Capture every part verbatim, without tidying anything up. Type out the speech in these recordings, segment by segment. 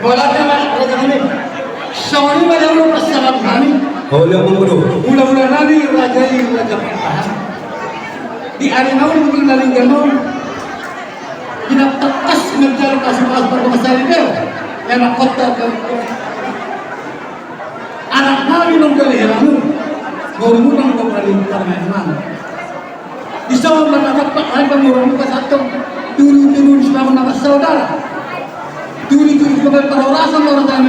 Holan ma raja nami. Songon i ma dahulu pasahat nami. Holan ma dahulu. Hulahula nami raja i, raja partahan. Di ari na uli na denggan on. Di na tangkas manjalo kasih pas pada masa ini. Enak kota kan. Anak nami nang gali helamu. Ngomong nang kau paling parmain. Di son na natampak hami pangurang muka sato, tudu-tudu di sipangon na marsaudara. Tudu-tudu di sipangon parhorasan, parhorasan.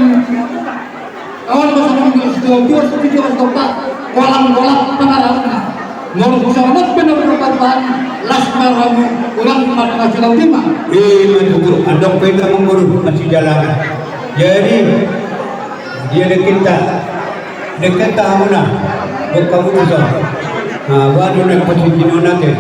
Kawan bersama dengan situasi, situasi tempat, kolam-kolam, pengarahna. Menurut saya, benar-benar bahan, las maramu, kurang mata sudah lima. Eh, betul, andong peda mengurus, masih jalan. Jadi, dia ada kita. Dengke ta hamuna, dok hamu tu son. Nah, baru naik posisi nona ke.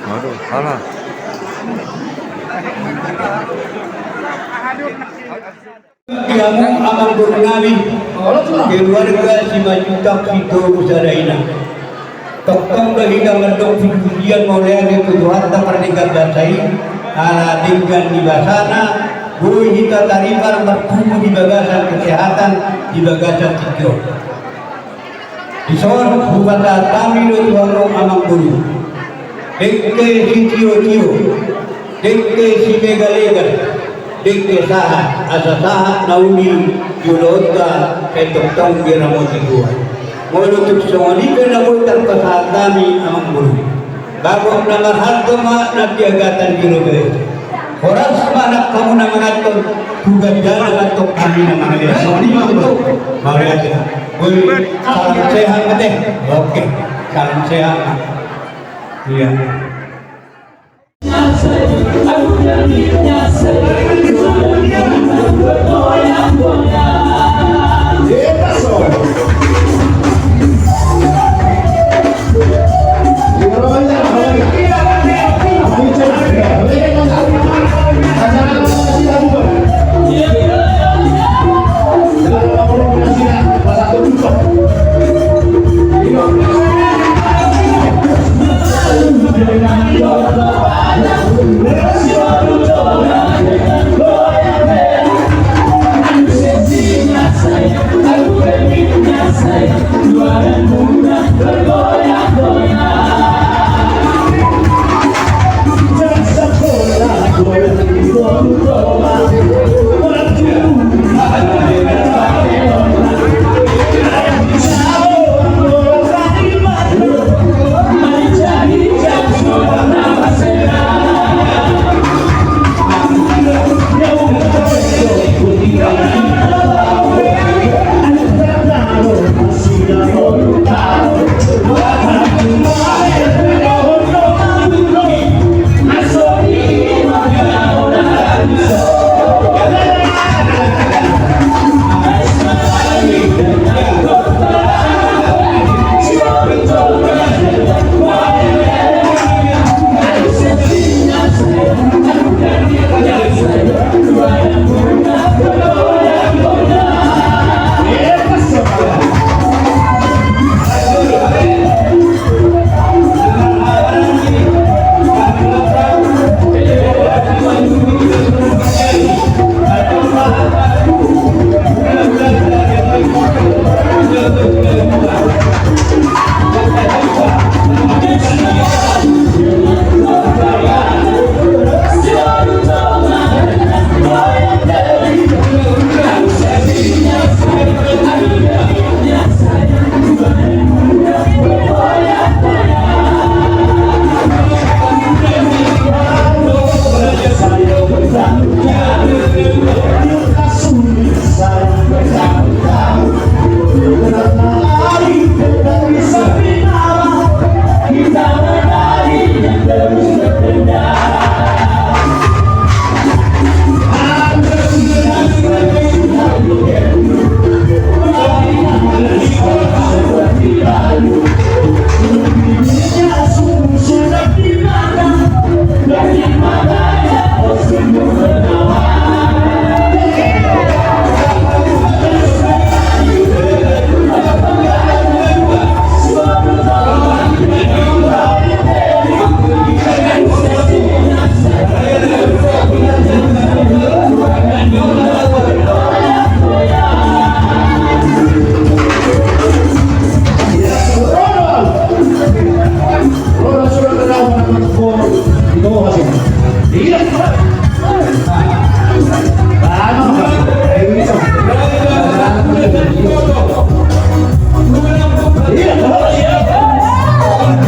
Waduh, salah. Di hamu amangboru nami, keluarga Simanjuntak Sitogu Sada Inang. Tongtong do hita mandok pujipujian mauliate tu Tuhanta pardenggan basa i, ala denggan ni basana, boi hita taripar marpungu di bagasan kesehatan, di bagasan tingki on. Dison hupasahat hami do tu hamu amangboru. Dengke sitiotio, dengke silegalega, dengke sahat, asa sahat na uli di ulaonta, sai tongtong diramoti Tuhan. Molo tung songon i pe na boi tarpasahat hami amangboru. Bagot na marhalto ma na piagatan di robean. Horas ma nang hamu na manganhon, tu ganjang na manganhon hami na manganhon. Mauliate. Salam sehat ma te. Oke. Salam sehat ma. Iya.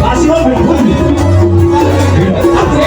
Asus tolu. Asus tolu.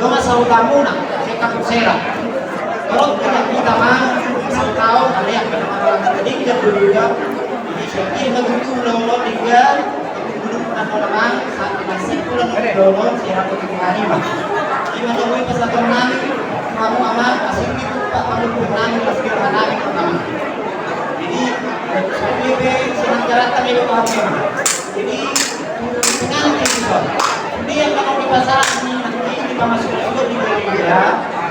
Dongan sahutamuna, se Kampung Sera. Tolong kita, kita mang, sautau, ada yang pernah makan tadi, kita dulu ya. Jadi, siap dia, kita dulu, ulang-ulang, tiga. Tapi dulu, kita mau mang, saat kita sih, pulang, ulang-ulang, siap, kita hari, Pak. Gimana, gue pas datang nang, kamu aman, masih gitu, Pak, kamu nang, masih gitu, nang, aman. Jadi, saya senang jalan, tapi itu, Pak. Jadi, dengan itu, dia kalau di pasar ini nanti kita masuk juga di gereja,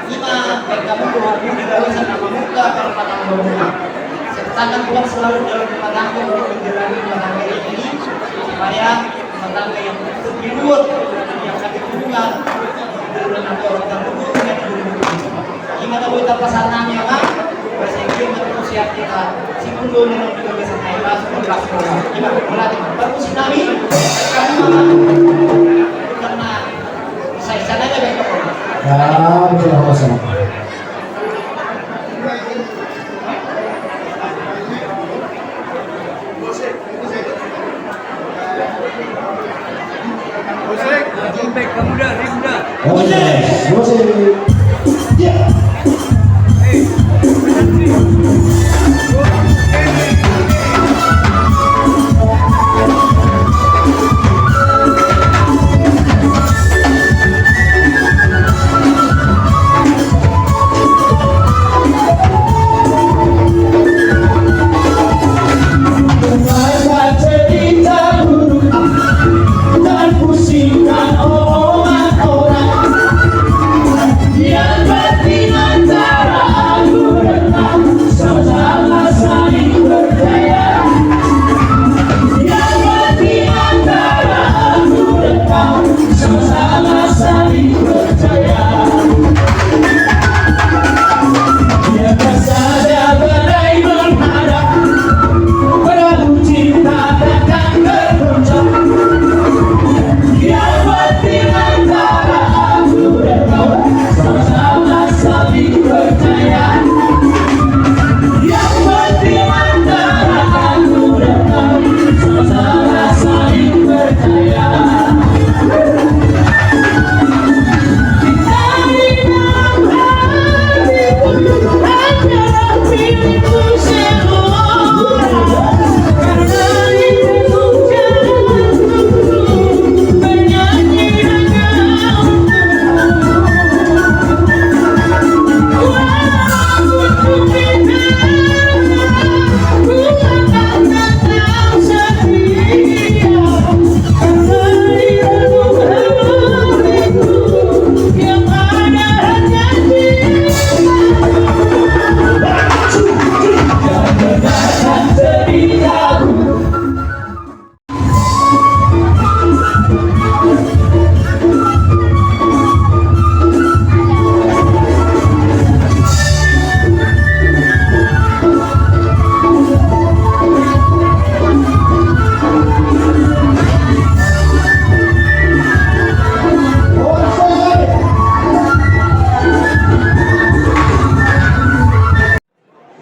kita, eh, kamu tuh di dalam sana membuka perempatan berguna. Sertakan Tuhan selalu dalam rumah tangga untuk menjalani rumah tangga ini, supaya rumah Tangga yang terlibat, yang sakit hubungan, hubungan atau orang terhubung dengan hubungan. Ima na boi tarpasahat nami, Amang, bahasa Inggris, maka siap kita. Si Pundu memang juga biasa naik kelas, kelas sekolah. Ima, berarti, permisi nami, kami, Amang, karena saya, saya nanya baik apa? Ya, betul, Mas. Musik, musik, kamu dah, Rim dah. Musik, musik. Ya.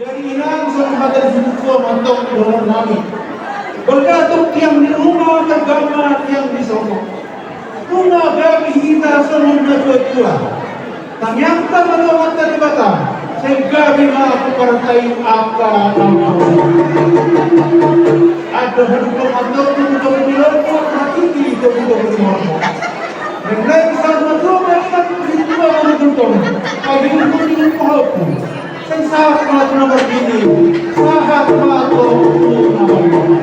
Jadi inang, songon hata ni situa ma antong dohonon nami. Bergantung tiang di rumah, tergama tiang di sopo. Nunga gabe hita songon natuatua. Tangiangta ma tu Amanta Debata, sai gabe ma tu partai angka na marhaha. Ada hadung ma antong tu togu-togu ni lomo, hatiti togu-togu ni horbo. Mengenai sahat matua ma inang, situa ma tutu. Pagi umur di rumah aku. Sai sahat ma tu na marbini, sahat ma tu na marbini.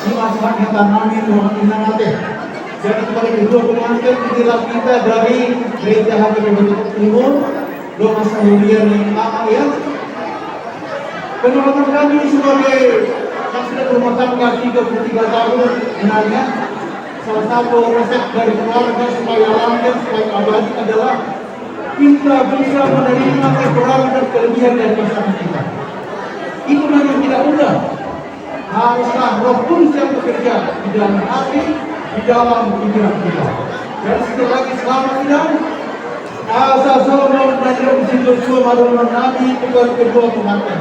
Ima sahat ni hata nami tu inang ate. Jadi sebagai kedua pengantin, inilah kita dari Gereja H K P P Depok Timur, Dongan Sahuria ni Ama, ya. Penolakan kami sebagai yang sudah berumah tangga tiga puluh tiga tahun, sebenarnya salah satu resep dari keluarga supaya langgeng, supaya abadi adalah kita bisa menerima kekurangan dan kelebihan dari pasangan kita. Itu memang tidak mudah. Haruslah Roh Kudus yang bekerja di dalam hati, di dalam pikiran kita. Dan sekali lagi, selamat sidang. Asa songon na nidok ni si Josua ma dohonon nami tu kedua pengantin.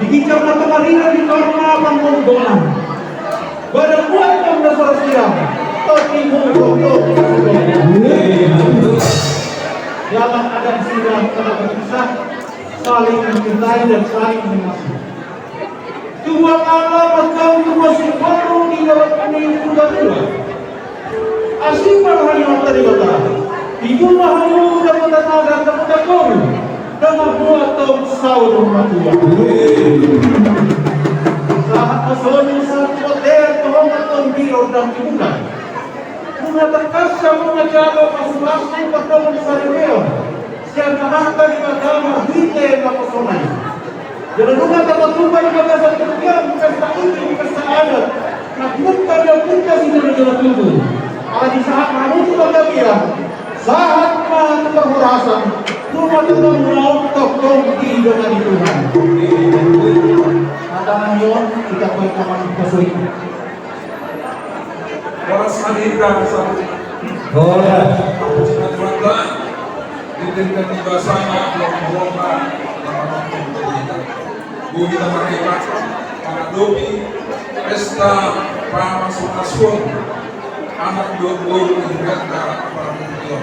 Di ginjang na tonga rira, di tonga panggonggoman. Badan buat pemda Sorosiam, topi muruk. Dalam adat sidang telah berpisah, saling mencintai dan saling mengasihi. Tubuan Allah ma antong tubuan singkoru di dalam ni Purgatua. Asi ma roha ni Amanta Debata. Tibu ma hamu dapotan adat, dapotan boru. Dang mambuat tong saur matua. Sahat ma songon sahat tu bontean, tu homa tong di rondang di bulan. Nunga tangkas hamu manjalo pasu-pasu pardongan saripeon sian Amanta Debata marhite naposona i. Jala nunga tapatupa di bagasan tingki on pesta ini, pesta adat, Bukan dia bukan si jero-jero tutu. Ala di sahat manutu bagabian, sahat ma tu parhorasan, rumah tangga muna on tongtong didongani Tuhan. Hata ni on, kita baik kawan kita sering. Horas ma di hita satu. Horas. Aku cuma tuan lah. Di tingkat di basana, belum belum. Boi hita marhata mangadopi pesta pamasumasuon anak dohot boru ni hurianta Parmantio.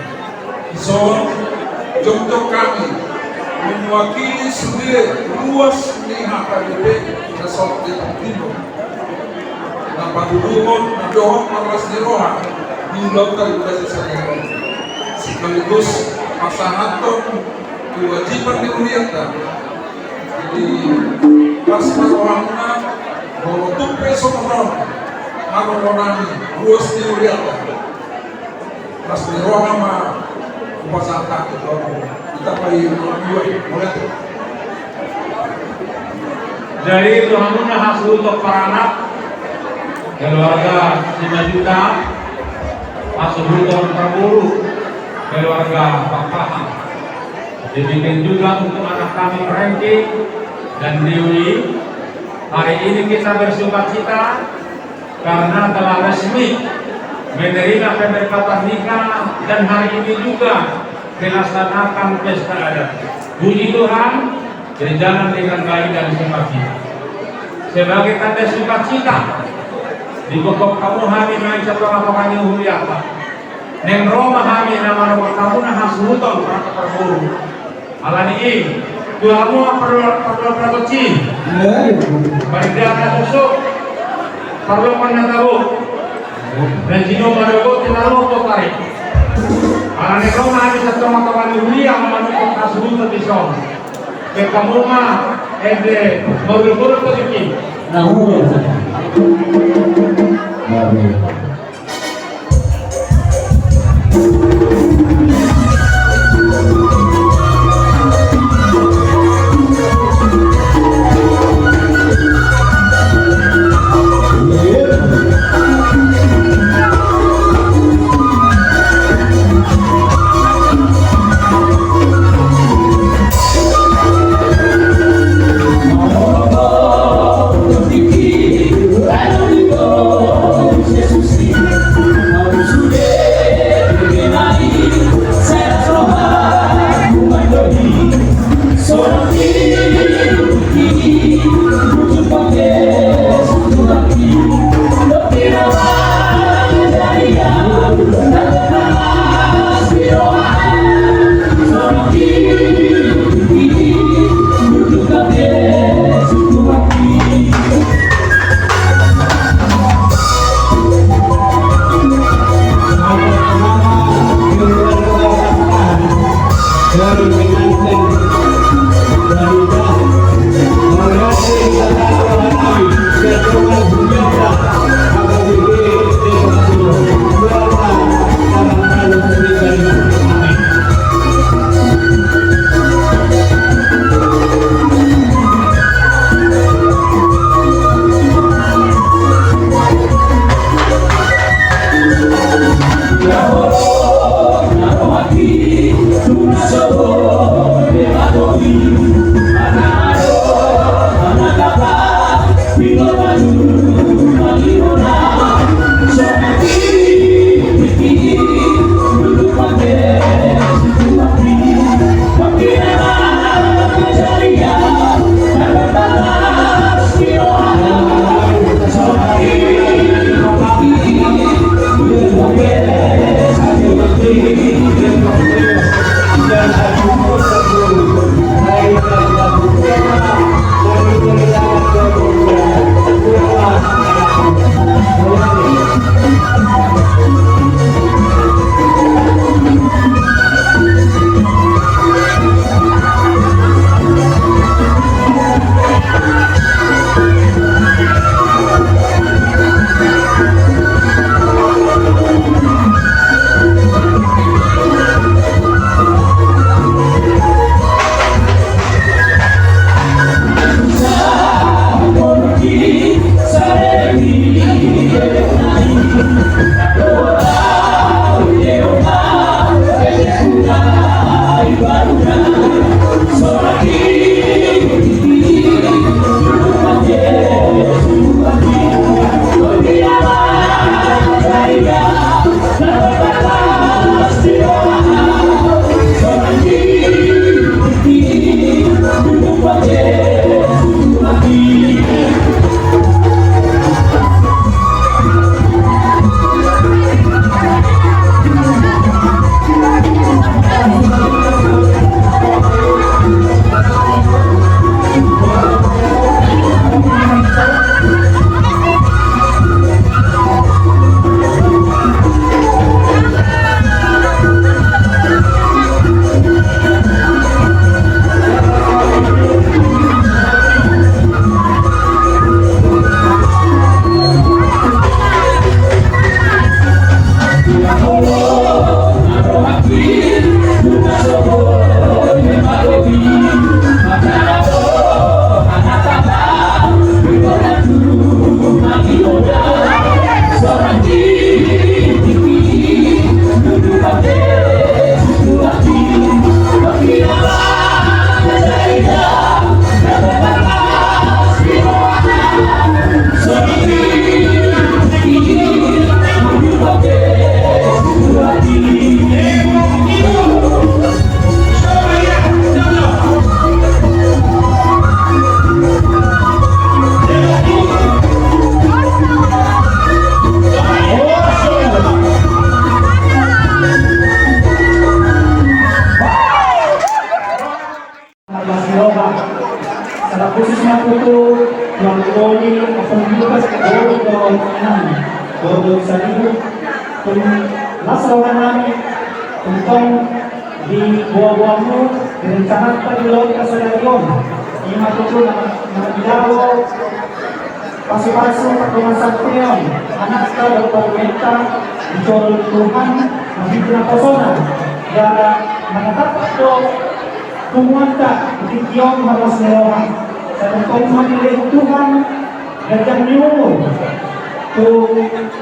Dison jongjong hami mewakili sude ruas ni H K B P Resort Depok Timur na patuduhon na dohot marlas ni roha di ulaonta di bagasan sadari on, sekaligus pasahathon kewajiban ni hurianta. Jadi, las ma rohamuna, molo tung pe songon on haroronami, ruas ni hurianta. Las ni roha ma hupasahat hami tu hamu. Hita pe i, molo dua i, molo tu. Jadi, tu hamuna hasuhuton paranak, keluarga Simanjuntak, hasuhuton parboru, keluarga Pakpahan. Demikian juga untuk anak kami Frankie dan Dewi. Hari ini kita bersukacita karena telah resmi menerima pemberkatan nikah dan hari ini juga dilaksanakan pesta adat. Puji Tuhan, berjalan dengan baik dan sukacita. Sebagai tanda sukacita, dibokkon hamu hami nuaeng sian tonga-tonga ni hurianta. Naeng ro ma hami na manongtong hamuna hasuhuton paranak parboru. Ala ni i, tu hamu ma parlo-, parlo-, parloji. Mardia na susu. Parlo ma na tabo. Na jino madogo tinalo potari. Ala ni i ro ma hami sian tonga-tonga ni huria manongtong hasuhuton dison. Baen hamu ma ende mauliuliu tu diki. Na huria. Tu Tuan Guru Ompung Lukas, Guru Guru Inang, Guru Guru Sadibu, tung las roha nami, tongtong di boaboamu, di rencananta di ulaonta sadari on, ima tutu na, na manjalo pasupasu pardongansaripeon anakta dohot parumaenta, dijou Tuhan marhite naposona, jala manatap do punguanta di tingki on marlas ni roha. Sai tongtong ma dilehon Tuhan ganjang ni umur tu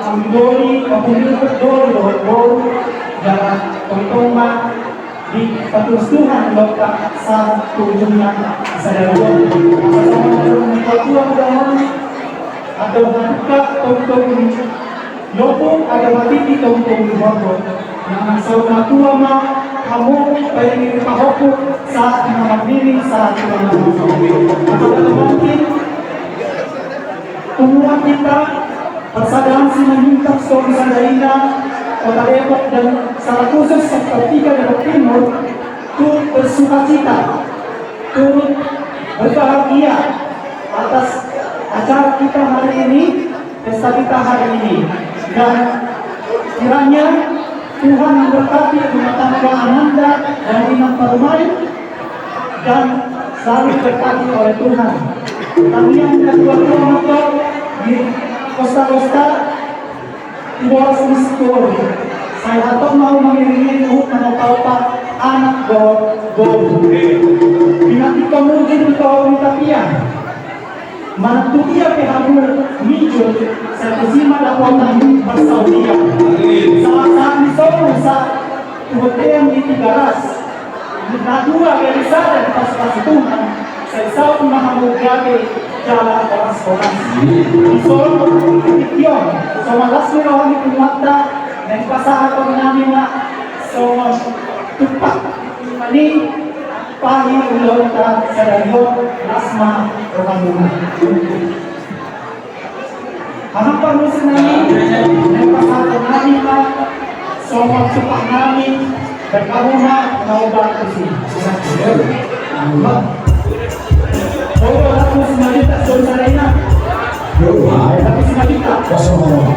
anggi doli, pahompu doli dohot boru, jala tongtong ma dipaturus Tuhan ulaonta sahat tu ujungna sadari on. Asa songon na nidok ni natuatua, muda-muda, andor halumpang tongtong lopo, andor hatiti tongtong horbo. Nang saur matua ma hamu paimahon pahompu sahat tu na marnini sahat tu na marnono. Asa mungkin punguan hita, Persaudaraan Simanjuntak Sitoru Sadayana Kota Depok dan secara khusus Sektor tiga Depok Timur, turut bersukacita, turut berbahagia atas acara kita hari ini, pesta kita hari ini. Dan kiranya Tuhan memberkati rumah tangga ananda dan inang parumaen, dan selalu diberkati oleh Tuhan. Tangiang ni natuatua ma di pesta-pesta di boras ni sitoru. Sai hatop ma hamu mangiringi, huhut manopa-opa anak dohot boru. Pinantikhon mujur tu toru ni tapian. Manang tu dia pe hamu mijur, sai tusi ma dapotan parsaulian. Sahat-sahat ni solu sahat tu bontean di Tigaras. Na dua gabe sada dipasupasu Tuhan, sai saut ma hamu gabe jala horas-horas. Dison, di tingki on, songon las ni roha ni punguanta, naeng pasahathon nami ma songon tumpak ni pahi ulaonta sadari on, las ma rohamuna. Amang parmusik nami, naeng pasahathon nami ma songon tumpak nami, dan hamu ma na umbahen tusi. Oh, lagu Simanjuntak Sitoru Sadayana. Lagu Simanjuntak. Kosong.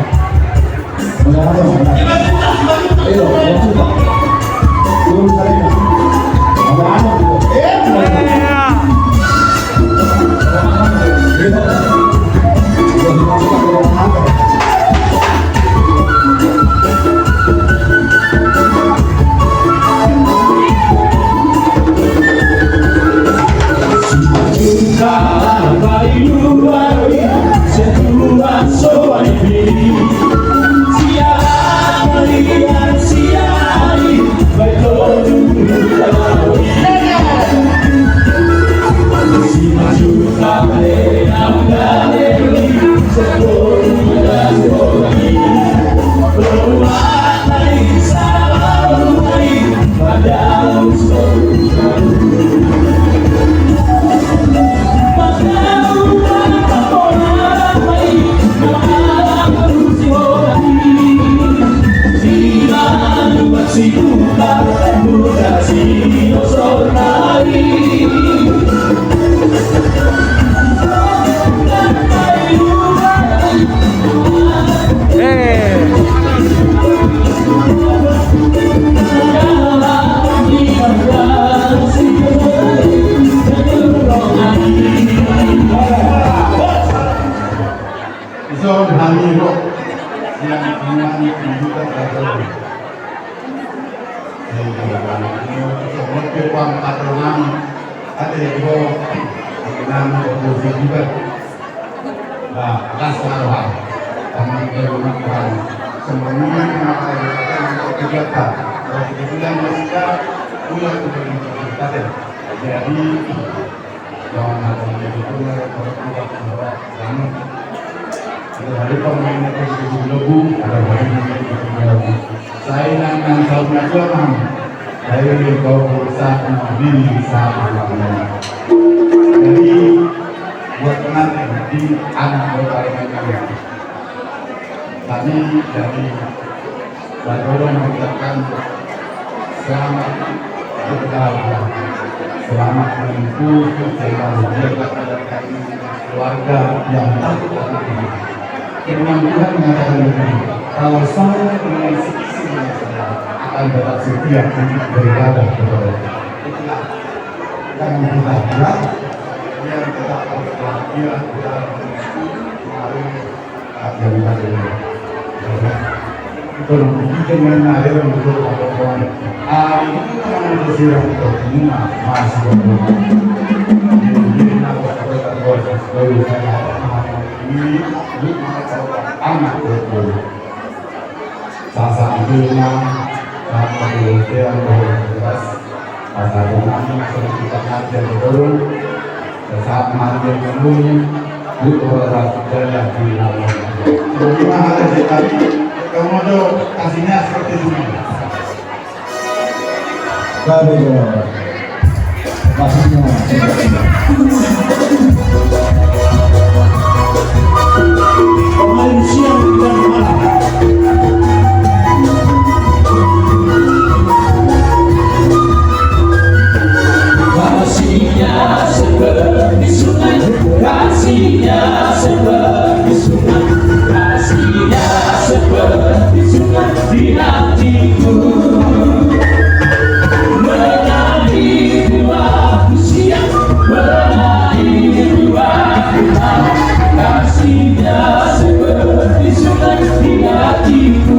Ison hami ro, yang hami juga tahu. Ison hami, ate, ro, ate, ro, ate, ro, Nah, las ma roha. Kami berumah Tuhan. Semuanya kena kata-kata yang terjaga. Kalau kita bilang, ya sudah, pulang ke kabupaten. Jadi, jangan ada yang begitu, kalau kita semua, kamu. Ada hari pemainnya ke Lobu, ada hari pemainnya ke Lobu. Sai nang, nang saut na tulang, sai nang kau berusaha nang diri saat malam. Jadi, buat pengantin di anak berpalingan kalian. Kami dari Baduy mengucapkan selamat berbahagia, selamat menempuh, selamat berbahagia. Keluarga yang takut akan Tuhan. Firman Tuhan mengatakan begini, "Kalau saya dengan seisi rumah saya akan tetap setia untuk beribadah kepada Allah." Itulah yang kita bilang, yang kita harus perhatikan, kita harus Sasampingna, saat itu dia Asa tonang, asa kita ngajar betul. Saat mati yang sembunyi, butuh orang jalan di dalam. Terima kasih kami. Kamu ada kasihnya seperti ini. Baik, ya. Kasihnya. Pemain siang dan malam. Kasihnya seperti sungai, kasihnya seperti sungai, kasihnya seperti sungai di hatiku. Mengalir di waktu siang, mengalir di waktu malam, kasihnya seperti sungai di hatiku.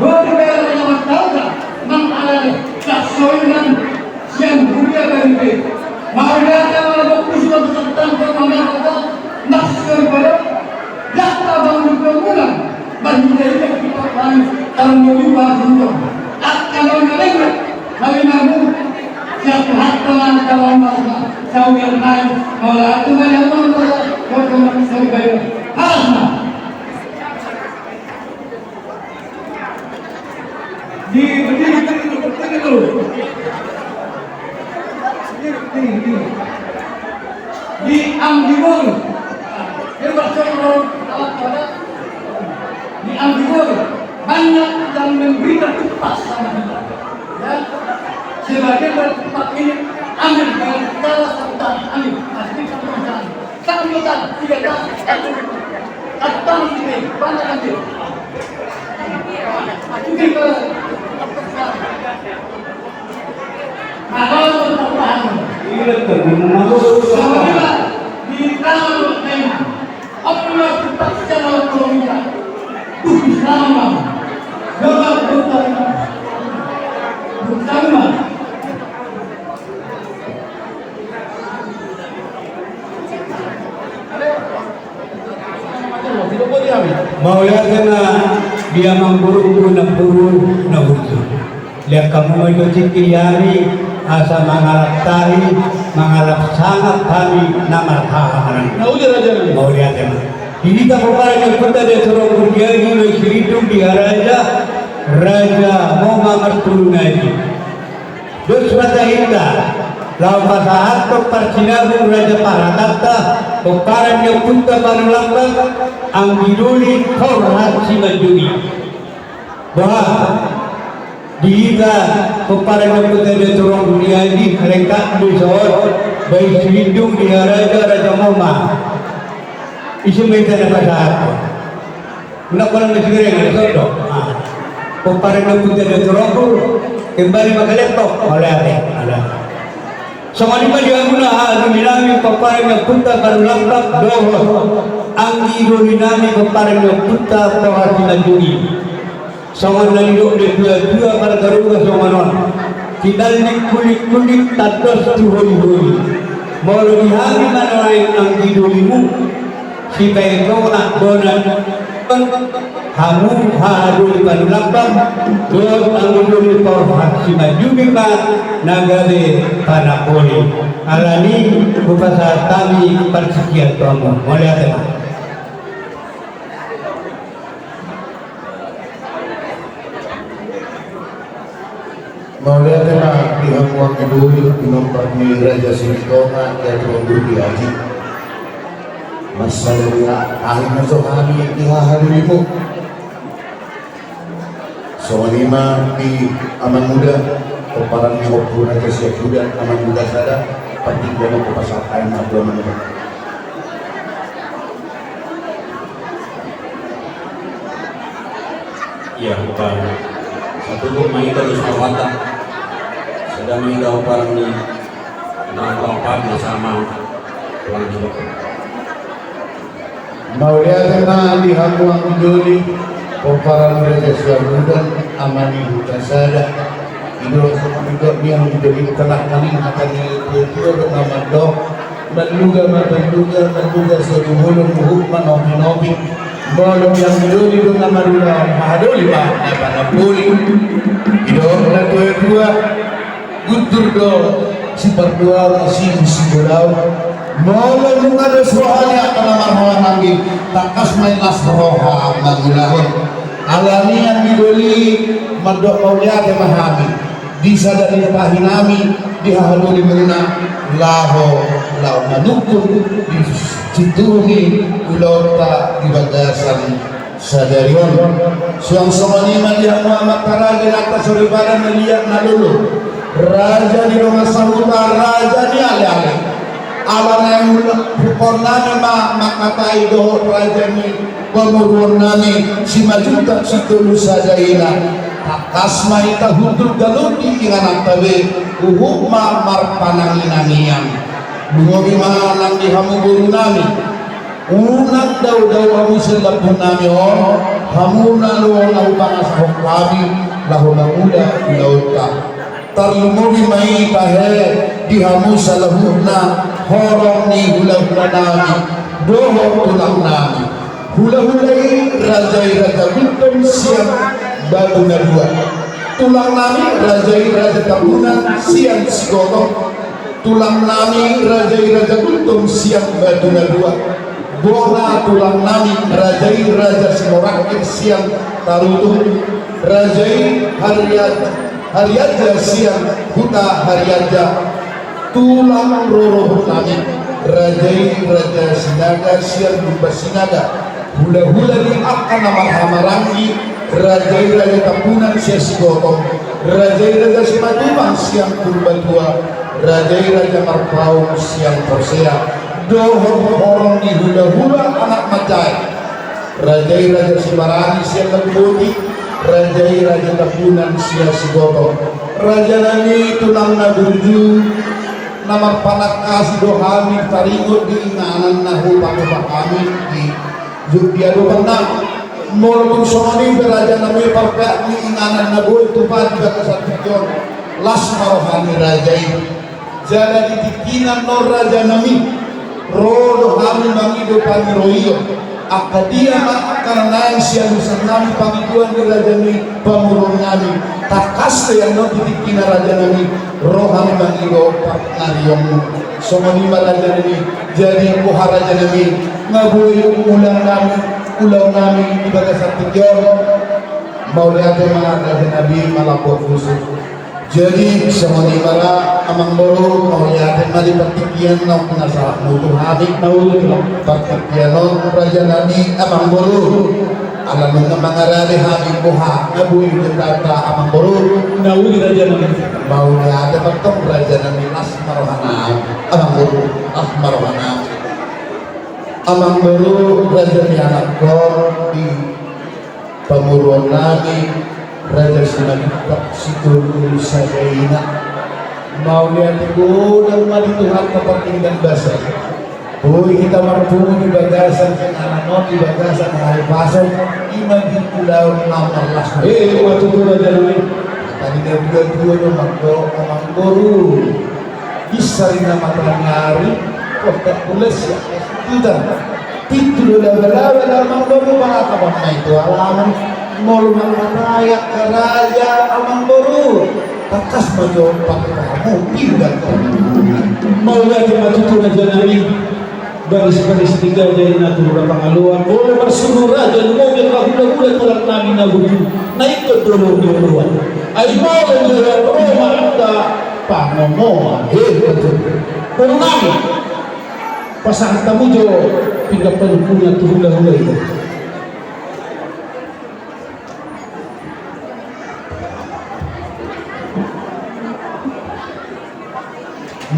Boti pe ala na mantauka, mangalale, daksoinan, sian huria Baribe. Mauliate ma ala boku suka besertangka mangalale, naksoi pada, dakta bangun bangunan, marhite-hite kita panis, tarmoli pasunto. Angka na malenga, kami namu, siap hatta na angka na masa, sawi nai, mauliate ma ala boku suka besertangka. Halas ma. Di, di, di, di, di, di, di, di, di Anggiboru. Dia bersoal alat pada di Anggiboru. Banyak yang memberikan upah sama kita. Ya. Sebagai upah ini, ambil dengan cara serta ambil. Asli sama. Satu juta, tiga juta, satu juta. Satu tahun ini, banyak nanti. Itu ke, kalau tetap tahan. Iya, tetap tahan. Sama juga, di tangan lu, Neng. Apa yang kita secara ekonomi, ya? Tuh, sama. Jangan bertanya. Bertanya. Mauliate ma di amangborungku namboru na hurbu. Liat hamu ma jo tingki i hami asa mangalap tahi, mangalap sangap hami na marhaha maranggi. Na uli raja na. Mauliate ma. Di hita pomparan ni ompunta Datu Rompu Giaji Simanjuntak di Haraja, Raja Moma Martulun Aji. Dos ma tahinta, laho pasahathon parsinabung raja paratanta, pomparan ni ompunta Manulambang, Anggi Doli Torhat Simanjungi. Bah, di hita pomparan ni ompunta Daturong Duriaji, lengkap do i son. Baen silindung di haraja, raja moma. Ise ma hita na pasahat? Unang pola masibereng, ada sondo. Ah. Pomparan ni ompunta Daturongku, kembali ma ke laptop. Mauliate. Ada. Songon i ma di hamuna haha doli nami pomparan ni ompunta Parulangkap dohot anggi doli nami pomparan ni ompunta Toha Simanjungi. Songon na nidok ni tua-tua, pargaruga songon on: Tinallik kulik-kulik, tandos tu holi-holi. Molo di hami ma nuaeng anggi dolimu, sipaingot ma bona, hamu haha doli Parulangkap dohot anggi doli Toha Simanjungi ma na gabe panamboli. Alani i hupasahat hami partingkian tu hamu. Mauliate ma. Mauliate ma di hamu anggi doli, pinompar ni Raja Silitonga, Daturong Duriaji. Mansai tahi ma jo hami di haha dolimu. Songon i ma di amanguda, pomparan ni Ompu Raja Siabudan, amanguda sada, partingkian on hupasahat hami ma tu amanguda. Ia, hupa. Satu ma hita dos rohanta. Sada ma hita pomparan ni na paopat bersama. Mauliate ma di hamu anggi doli, pomparan ni Raja Siabudan, ama ni Huta Sada. I do songon nidok ni anggi doli, tangkas nangkaning hata ni tua-tua do na mandok: Manluga ma, manluga, manluga so di bolon, uhum ma nopi-nopi. Molo di anggi doli do na marula, haha doli ma na panamboli. Didok na tua-tua: Guntur do sipartuaon, sibu sigolaon. Molo nunga dos roha ni angka na marhahamaranggi, tangkas ma i las roha mangulahon. Alani i anggi doli, mandok mauliate ma hami di sada ni tahi nami, di haha doli muna, laho, laho manungkun di situru ni ulaonta di bagasan sadari on. Suang songon i ma di hamu amanta raja, inanta soripada, na liat na lolo, raja ni dongan sahuta, raja ni ale-ale. Ala naeng ula-, hupasahat nami ma mangkatai dohot raja ni pamoruon nami, Simanjuntak Sitolu Sada Ina. Tangkas ma hita hundul ganup di ingananta be, uhum ma marpanangi-nangian. Lumobi ma nang di hamu boru nami. Unang dao-dao hamu sian lambung nami on, hamu na laho na hupangasahon hami laho mangula ulaonta. Tarlumobi ma i tahe di hamu saluhutna horong ni hula-hula nami dohot tulang nami. Hula-hula i raja i Raja Gultom sian Batu na Dua. Tulang nami raja i Raja Tambunan sian Sigotong. Tulang nami raja i Raja Gultom sian Batu na Dua. Bona tulang nami raja i Raja Simorakin sian Tarutung. Raja i Hariat-, Harianja sian Huta Harianja. Tulang rorobot nami raja i Raja Sinaga sian Lumban Sinaga. Hula-hula ni angka na marhahamaranggi, raja i Raja Tambunan sian Sigotong, raja i Raja Simatupang sian Purbatua, raja i Raja Marpaung sian Porsea, dohot horong ni hula-hula anak manjae, raja i Raja Sibarani sian Laguboti, raja i Raja Tambunan sian Sigotong. Raja nami, tulang na burju, na marpanangkasi do hami taringot di inganan na hupatupa hami di, di adopan nami. Molo tung songon i be raja nami, parpeak ni inganan na boi tupa di bagasan tingki on, las ma roha ni raja i. Jala di tingkina on raja nami, ro do hami mangido pangidoan. Angka dia ma angka na naeng sialusan nami pangidoan di raja nami, pamoruon nami. Tangkas do i annon di tingkina raja nami, ro hami mangido pangarionmu. Songon i ma raja nami, jadi boha raja nami, nga boi ulaon nami, ulaon nami di bagasan tingki on. Mauliate ma raja nami, malambok husu. Jadi songon i ma ra amangboru, mauliate ma di partingkian naung pinasahatmu tu hami. Partingkian on raja nami, amangboru. Ala nunga mangarade hami boha na boi dihatahon amangboru. Na uli raja nami. Mauliate ma antong raja nami, las ma roha nami. Amangboru, las ma roha nami. Amangboru, raja ni anakkon di pamoruon nami, Raja Simanjuntak Sitolu Sada Ina. Mauliate godang ma di Tuhanta pardenggan basa i. Boi hita marpungu di bagasan inganan on, di bagasan hahipason, i ma di ulaon na marlas. Eh, ima tutu raja nami. Tadi na dua-dua do mangko, amangboru. Bisa ina mataniari, kota Pulesia, Tutan. Pintu do laba-laba, amangboru, mangkapamai tu alaman. Molo mangkatai angka raja, amangboru, tangkas ma jo pamoruonmu, pinggan. Mauliate ma tutu raja nami. Baris-baris ni raja i na tu hula pangaloan, molo marsuru raja lumobi angka hula-hula tulang nami na burju, na ingkon do oloan. Ai molo jala ro ma angka pangomoan. Eh, betul. Boru nami, pasahat hamu jo pinggan panungkunan tu hula-hula i.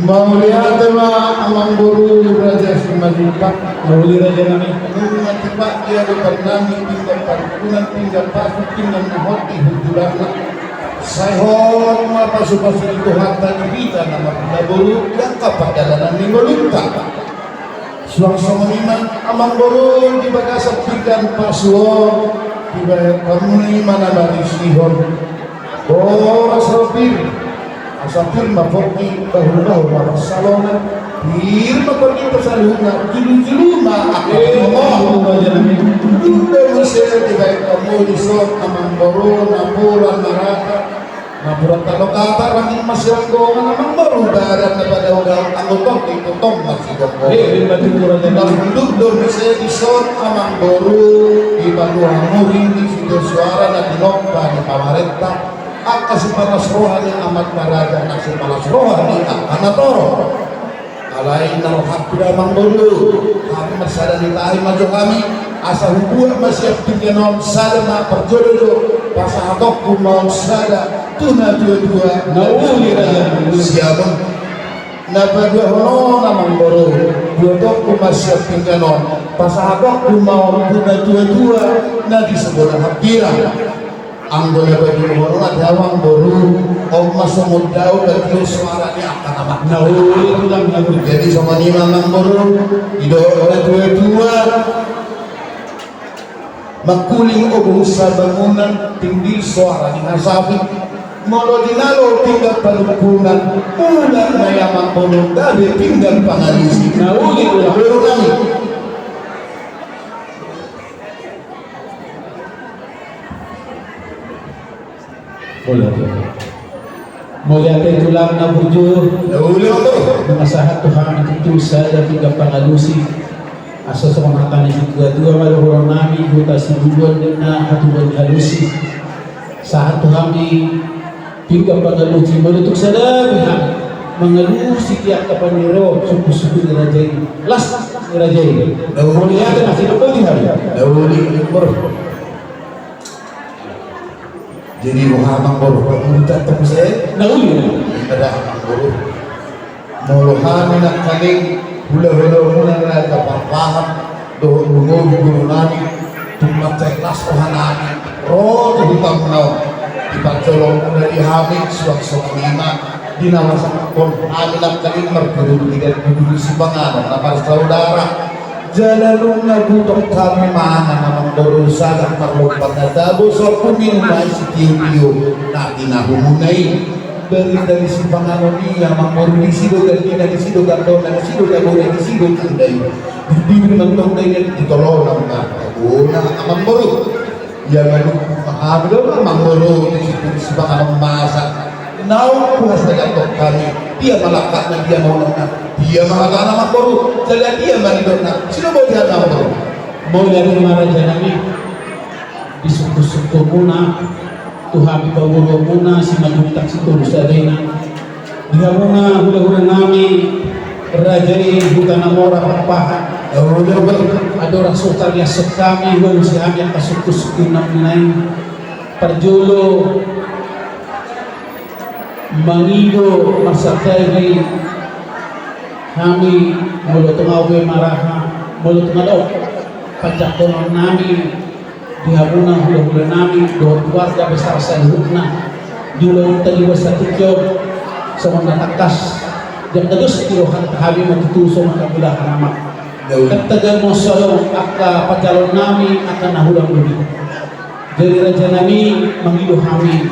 Mauliate ma amangboru Raja Simanjuntak. Mauliate raja nami. Nunga tipak di adopan nami pinggan panungkunan, pinggan pasu, pinggan na hot di hundulanna. Sai hot ma pasu-pasu ni Tuhanta di hita na marhula boru, di angka pardalanan ni ngolunta. Suang songon i ma amangboru, di bagasan pinggan pasu on, dibahen hamu i ma na marisihon. Boras ro pir, asa pir ma porti, bahul-bahul ma pansalongan, pir ma porti pansalongan, julu-julu ma angka pangomoan. Dung do muse dibahen hamu dison amangboru, napuran marata, napuran talokata, rangging ma sianggongan, amangboru, badan na padaodao, anggo tonggi tongtong ma sidonggogon. Eh, eh, batin kurang. Dung do muse dison amangboru, dipaboa hamu ringgit sitio suara na tinompa ni pamarenta, angka sipalas roha ni amanta raja, na sipalas roha ni angka natorop. Alai na rohangku da amangboru, hami marsada ni tahi ma jo hami, asa hubuat ma sian pinggan on sada ma parjolo jo, pasahatonku ma on sada tu na tua-tua. Na uli raja. Sian on na paduahon on amangboru, buatonku ma sian pinggan on, pasahatonku ma on tu na tua-tua na di Sabona Hambirang. Anggo na paduahon on ate amangboru, on ma songon dao batio suara ni angka na mangkatai. Na uli tulang na uli. Jadi songon i ma amangboru, didok na tua-tua, mangkuling ogung sabangunan, tinggi suara ni hasapi. Molo jinalo pinggan panungkunan, mulak ma i amangboru gabe pinggan pangalusi. Na uli tulang. Boru nami. Mauliate. Mauliate tulang na burju. Na uli ma tutu. Nunga sahat tu hami tutu sada pinggan pangalusi. Asa songon hata ni situa-tua ma dohonon nami, Huta Sibubuan ninna hatubuan ni alusi. Sahat tu hami pinggan pangalusi, molo tung sada pihak mangalusi tiap kapan ni ro sungkun-sungkun ni raja i. Las ni raja i. Mauliate na sidok boti hami. Na uli, Amangboru. Jadi boha Amangboru, Amangboru tetap se. Na uli. Ada Amangboru. Molo hami nangkaning hula-hula muna na gaparpaham dohot lumobi boru nami, tung mansai las roha nami ro tu huta muna on. Diparjolo muna di hami suang songon i ma di na pasahathon hami nangkaning marguru di dan guru sipanganon na marsaudara. Jala nunga butong hami mangan Amangboru, sagat marlompan na tabo, so huminum ma i sitio-tio na tinahumuna i. Barita ni sipanganon i Amangboru, disi do gandina, disi do gandona, disi do tabona, disi do tanda i. Di bibir mantong dainang, di tolonan ma tabona Amangboru. Ia manungkun ma hami do Amangboru, disi do sipanganon masa. Naung puas ma i antong hami. Dia ma langkatna, dia ma unokna, dia ma hatana Amangboru, jala dia ma nidokna. Sidoboti hami Amangboru. Mauliate ma raja nami. Disungkun-sungkun muna tu hami pamoruon muna Simanjuntak Sitolu Sada Ina. Di hamuna hula-hula nami Raja i huta na mora pampahan. Andorang so tariashon hami, hualusi hami angka sungkunsungkunmuna i. Parjolo mangido marsantabi hami, molo tung ahu be maraha, molo tung adong panjangkonon nami di hamuna hulahulanami dohot keluarga besar saluhutna di ulaonta di basa tingki on, songon na tangkas jala na dos di rohanta, hami ma tutu songon na mula haramat. Daun. Tangkas ma so adong angka panjaloon nami angka na hurang lobina. Jadi raja nami, mangido hami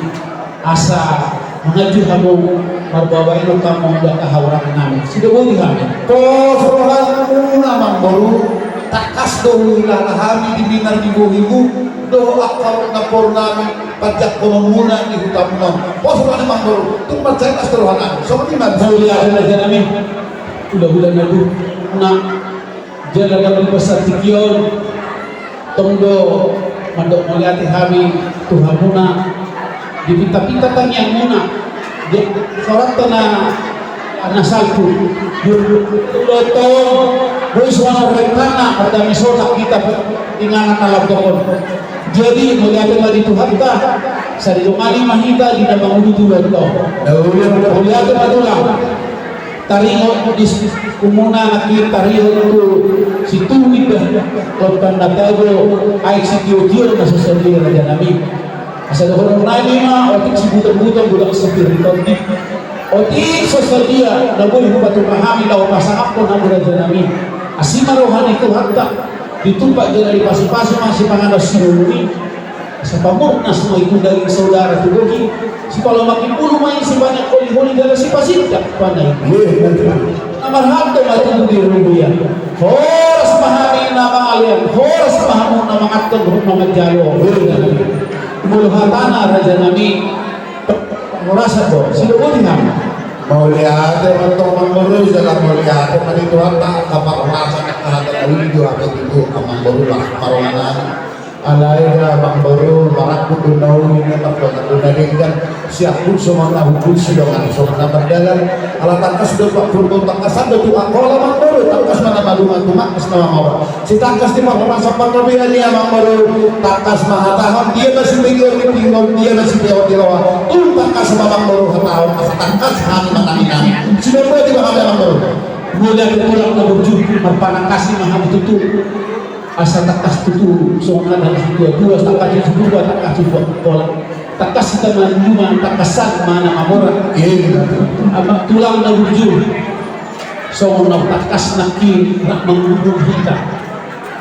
asa manganju hamu marbabaen hamu di angka hahurangan nami. Sidoboti hami. Pos rohamuna amangboru, tangkas do huhilala hami di minar di bohimu dohot angka namboru nami panjangkononmuna di hutamuna on. Pos rohamuna amangboru, tung mansai las do roha nami. Songon i ma. Mauliate raja nami. Hulahula na dua na jala na di basa tingki on, tong do mandok mauliate hami tu hamuna di pintapinta tangiangmuna di soranta na, na salpu. Di ulaonta on boi songon rencana pardame sotak hita inganan na lambok on. Jadi mauliate ma di Tuhanta, sai didongani ma hita di na manguduti ulaonta on. Mauliate ma tulang. Taringot di sikumuna nangkin taringot tu situtu inda lompan na tabo, aek sitiotio na so sadia raja nami. Asa dohonon nami ma, otik sibutongbuton godang sopir ni tondi. Otik so sadia na boi hupatumpa hami laho pasangaphon hamu raja nami. Asi ma roha ni Tuhanta, ditumpak jala dipasupasu ma sipanganon sinurun i. Asa pamurnas ma i tu daging saudara tu bohi, sipalomak imbulu ma i sipaingot holiholi jala sipasindak panaili. Na marhalto ma tutu di rubia. Horas ma hami na mangalean, horas ma hamu na manganhon dohot na manjalo. Molo hatana raja nami, horas do, sidoboti hami. Mauliate ma tong amangboru, jala mauliate ma di Tuhanta, angka parhorasan angka hata na uli do, hape tutu amangboru, las ma roha nami. Alai da amangboru, marangkup do na uli, na tangkas do na denggan, siangkup songon na hundul, sidongan songon na mardalan. Ala tangkas do pangkup, tangkasan do tu angkola amangboru, tangkas ma na maduma, tumangkas na mamora. Sitangkas ni parhorasan panggabean i amangboru, tangkas ma hatahon, dia ma sibege ni pinggol, dia ma sibege ni roha, tung tangkas ma amangboru hatahon, asa tangkas hami manangi-nangi. Sidoboti ma hami amangboru. Mauliate tulang na burju, marpanangkasi ma hami tutu. Asa tangkas tutu songon na didok ni situa-tua, tangkas tu situa, tangkas tu angkola. Tangkas hita manjuma, tangkasan ma na mamora. Iya. Amang tulang na burju, songon na tangkas nangkin rap mangurupi hita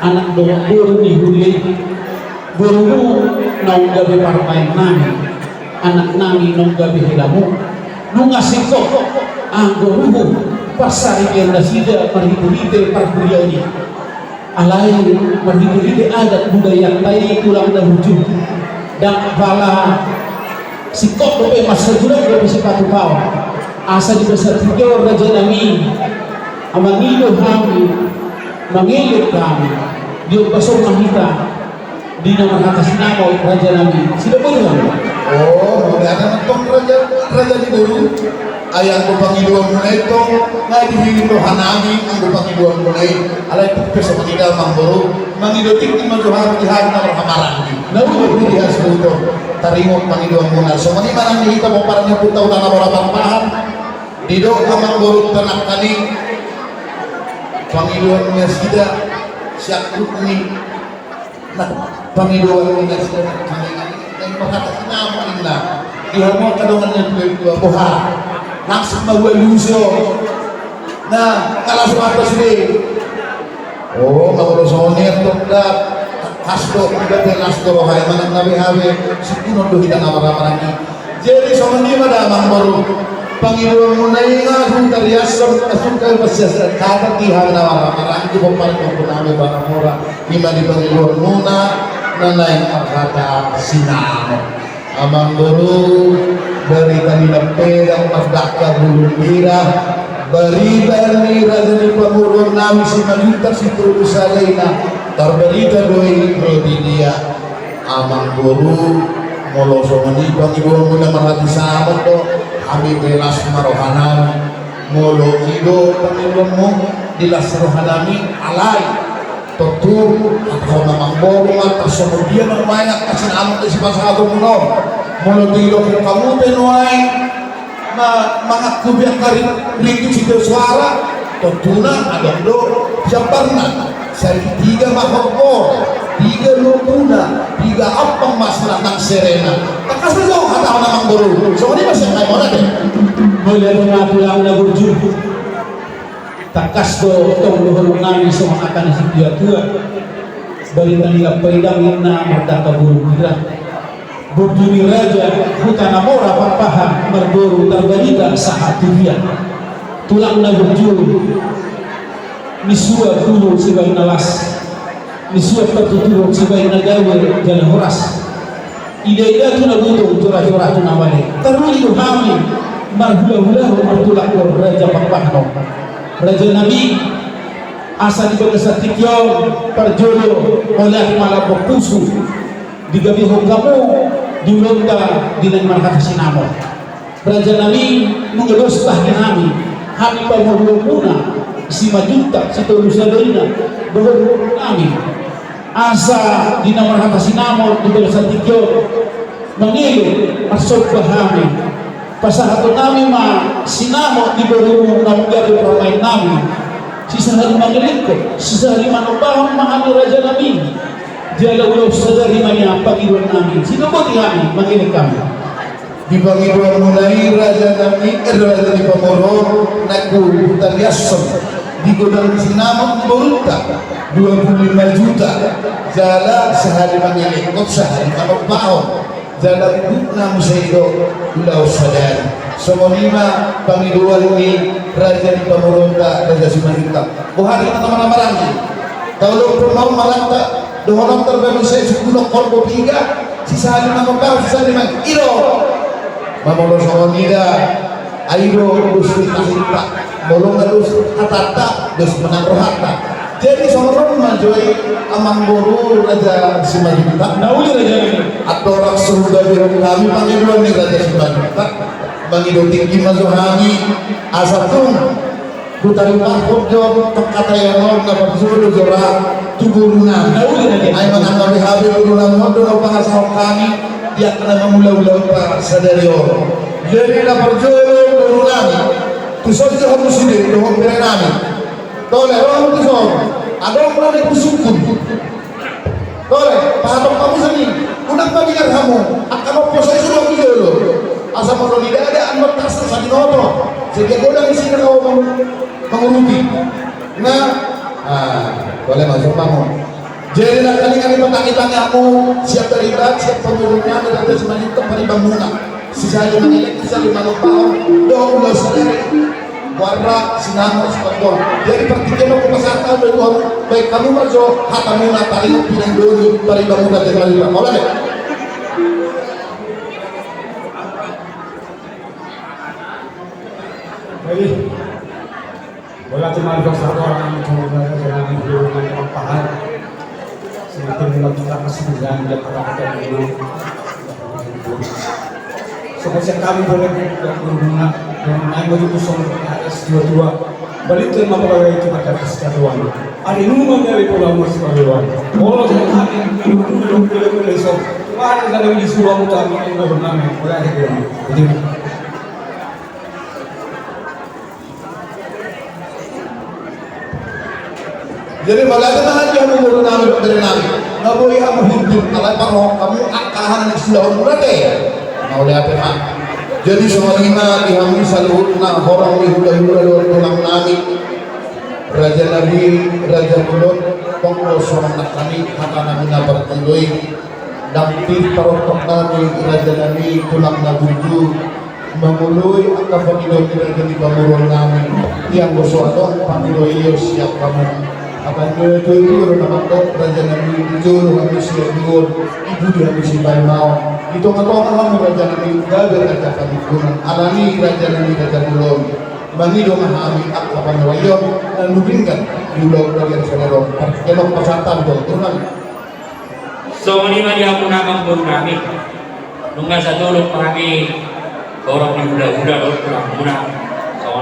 anak dohot boru ni huria i. Borumu naung gabe parumaen nami, anak nami naung gabe helamu. Nunga singkop anggo ruhut parsaripeon nasida marhitehite parhuriaon i. Alai marhitehite adat budayanta i tulang na burju, ndang pala singkop dope, mansai godang dope sipatupaon. Asa di basa tingki on raja nami, mangido hami, mangelek hami, di ombas on ma hita di na marhata sinamot raja nami. Sidoboti hami. O, mauliate ma tong raja, raja ni boru. Ai anggo pangidoanmuna i tong, nga dihirim roha nami anggo pangidoanmuna i. Alai tung pe songon i da amangboru, mangido tingki ma jo hami di hami na marhahamaranggi. Na uli di hasuhuton, taringot pangidoanmuna. Songon i ma nang di hita pomparan ni ompunta Hutabarat Pampahan. Didok amangboru tanangkani, pangidoan nasida siangkup ni Nah, pangidoan ni nasida na hami na i marhata sinamot ninna. Di hamu angka dongan na tuatua, boha? Langsung ma hualusi ho. Nah, nga las rohanta sude. O, molo songon i antong da, las do, iba pe las do roha i manang na beha be, sungkunon do hita na marhahamaranggi. Jadi songon i ma da amangboru, pangidoanmuna i nga hutariashon, asuka pasihasihatan hata di hami na marhahamaranggi, pomparan ni ompunami Panamora, i ma di pangidoanmuna na naeng marhata sinamot. Amangboru, barita ni Nampedang mardangka bulung bira, barita ni raja ni pamoruonnami Simanjuntak Sitorus Salaina, tarbarita do i ro di dia. Amangboru, molo songon i pangidoanmuna marhata sinamot do, hami pe las ma rohanami. Molo i do pangidoanmu di las rohanami, alai tontu hatahon amangboru ma, tarsongon dia ma nuaeng angka sinamot na sipasahatonmuna on. Molo didok hamu pe nuaeng ma-, mangangkupi angka ri-, ringgit sitio soara, tontuna adong do jambarna. Sai piga ma horbo, piga lombuna, piga ampang ma silang nang serena. Tangkas do jo hatahon amangboru. Songon i ma sian hami, mauliate. Mauliate ma tulang na burju. Tangkas do tong dohononnami songon angka na situa-tua. Barita ni Lampa Idang ninna mardangka burung bira. Burju ni raja, huta na mora Pakpahan, marboru tarbarita sahat tu dia. Tulang na burju, ni suan tulu sibaen na las, ni suan partuturon sibaen na gabe jala horas. Ida-ida tu na butung, jora-jora tu na bale. Taruli do hami marhula-hula martulak do raja Pakpahan on. Rajanami, asa di bagasan tingki on parjolo, mauliate ma Lambok Pusu. Digabehon hamu di ulaonta di na marhata sinamot. Rajanami, nunga dos tahi nami, hami pamoruonmuna, Simanjuntak, Sitolu Sada i na, dohot nami. Asa di na marhata sinamot di bagasan tingki on, mangele, marsomba hami. Pasahaton nami ma sinamot di borumu naung gabe parumaen nami. Sisahali mangelek, sisahali manombahon ma hami rajanami. Jala ulaon sadari ma nian pangidoan nami. Sidok boti hami, mangelek hami. Di pangidoanmuna i rajanami, eh, raja ni pamoruon, naeng hutariashon di godang sinamot ni borunta dua puluh lima juta. Jala sahali mangelekhon, sahali manombahon. Jala bukna muse i do ulaon sadari. Songon i ma pangidoan ni raja ni pamoruonta, Raja Simanjuntak. Boha do hita na marhahamaranggi? Taulok tu ma on maranta, dohonon tarbaen muse, sipuluh horbo piga, sisahali manombahon, sisahali mang-, i do. Mamolo songon i da. Ai do dos ni tahinta, molo nga dos hatanta, dos ma nang rohanta. Jadi songon on ma jo i, amangboru Raja Simanjuntak. Na uli raja i. Andorang so hubagihon hami pangidoan ni Raja Simanjuntak, mangido tingki ma jo hami, asa tung hutaripahon jo pangkataion on na parjolo jora tu borunami. Na uli raja i. Ai manang gabe hape borunami on do na hupangasahon hami di angka na mangula ulaonta sadari on. Jadi na parjolo borunami, tuson jo hamu sude dohot berenami. Tole, ro hamu tuson. Adong na naeng husungkun. Tole, pasahat hamu sani. Unang madingar hamu. Angka na poso i suruh hamu jolo. Asa molo nidada annon tasa sabinoto. Sedia godang isi na kawa mangurupi. Na, ah, tole masuk hamu. Jadi nangkaningan i patangi-tangi hamu, siap terlibat, siap pemurungan, dan terus menyingkap paribangunan. Sisahali mangelek, sisahali manombahon, dohot ulaon sadari. Warna sinamot sipatbon. Jadi partingkian on hupasahat hamu, baen hamu ma jo hatamuna, taringot pinangido ni paribangunan, jadi mari, Pak. Mauliate. Baik. Bola cuma dua satu orang yang cuma belajar dengan video yang pakai. Semakin lima juta kasih jangan dia kata-kata dulu. Sebenarnya kami boleh berguna dengan naik begitu sama atas dua dua. Balik ke lima puluh itu pada kesatuan. Ada yang mau dari pulau Mas Paluan. Bola saya kami belum belum belum belum so. Mana ada di sulam utama yang belum nami. Boleh aja dia. Jadi Jadi mauliate ma di hamu borunami dohot berenami. Nga boi hamu hundul, alai parrohahon hamu angka aha na nisulahonmuna te. Mauliate ma. Jadi songon i ma di hamu saluhutna horong ni hulahula dohot tulangnami. Rajanami, raja ni ulaon, tong do songon nangkaning hatanami na parjolo i. Ndang pir parontok nami, rajanami, tulang na burju, mangoloi angka pangidoan ni raja ni pamoruon nami. Ianggo so adong pangidoan i, siap hamu. Apa ni tu itu ro na mandok, rajanami, di jolo hami siaduon, di pudi hami sipaimaon, di tonga-tonga hamu rajanami, gabe raja panungkunan. Alani rajanami, raja ni ulaon, mangido ma hami angka pangidoan na nurungkot di ulaon raja ni sadari on. Parkenon pasahat hamu dohot tulang. Songon i ma di hamu amangborunami. Nunga satolop hami horong ni hulahula dohot tulang muna. Songon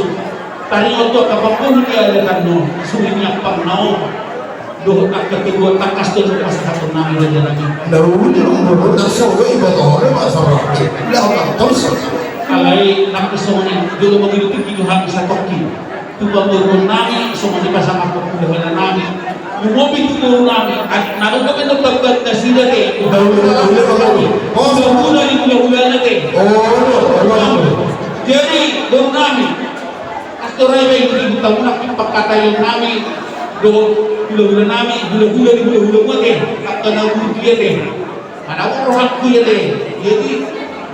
Pamusu. Taringot tu angka pamboru ni adat on, suhi ni ampang na on. Dohot angka kedua tangkas dohot pasahaton nami raja nami. Lalu dia ngomong, "Nda solo iba tore, Pak Sarah." Lah, Pak, terus? Alai nang songon i, jolo mangido tingki do hami satongkin tu pamboruon nami, songon i pasangaphon tu hula-hula nami. Lumobi tu boru nami, na dohot pe na tambat nasida te. Hula-hula ni hula-hulana te. Oh, hula-hula. Jadi boru nami, astor ai ma i di huta muna, pangkataion nami dohot hula-hula nami, hula-hula ni hula-hula muna te, angka na burju i te. Mana rohangku i te. Jadi,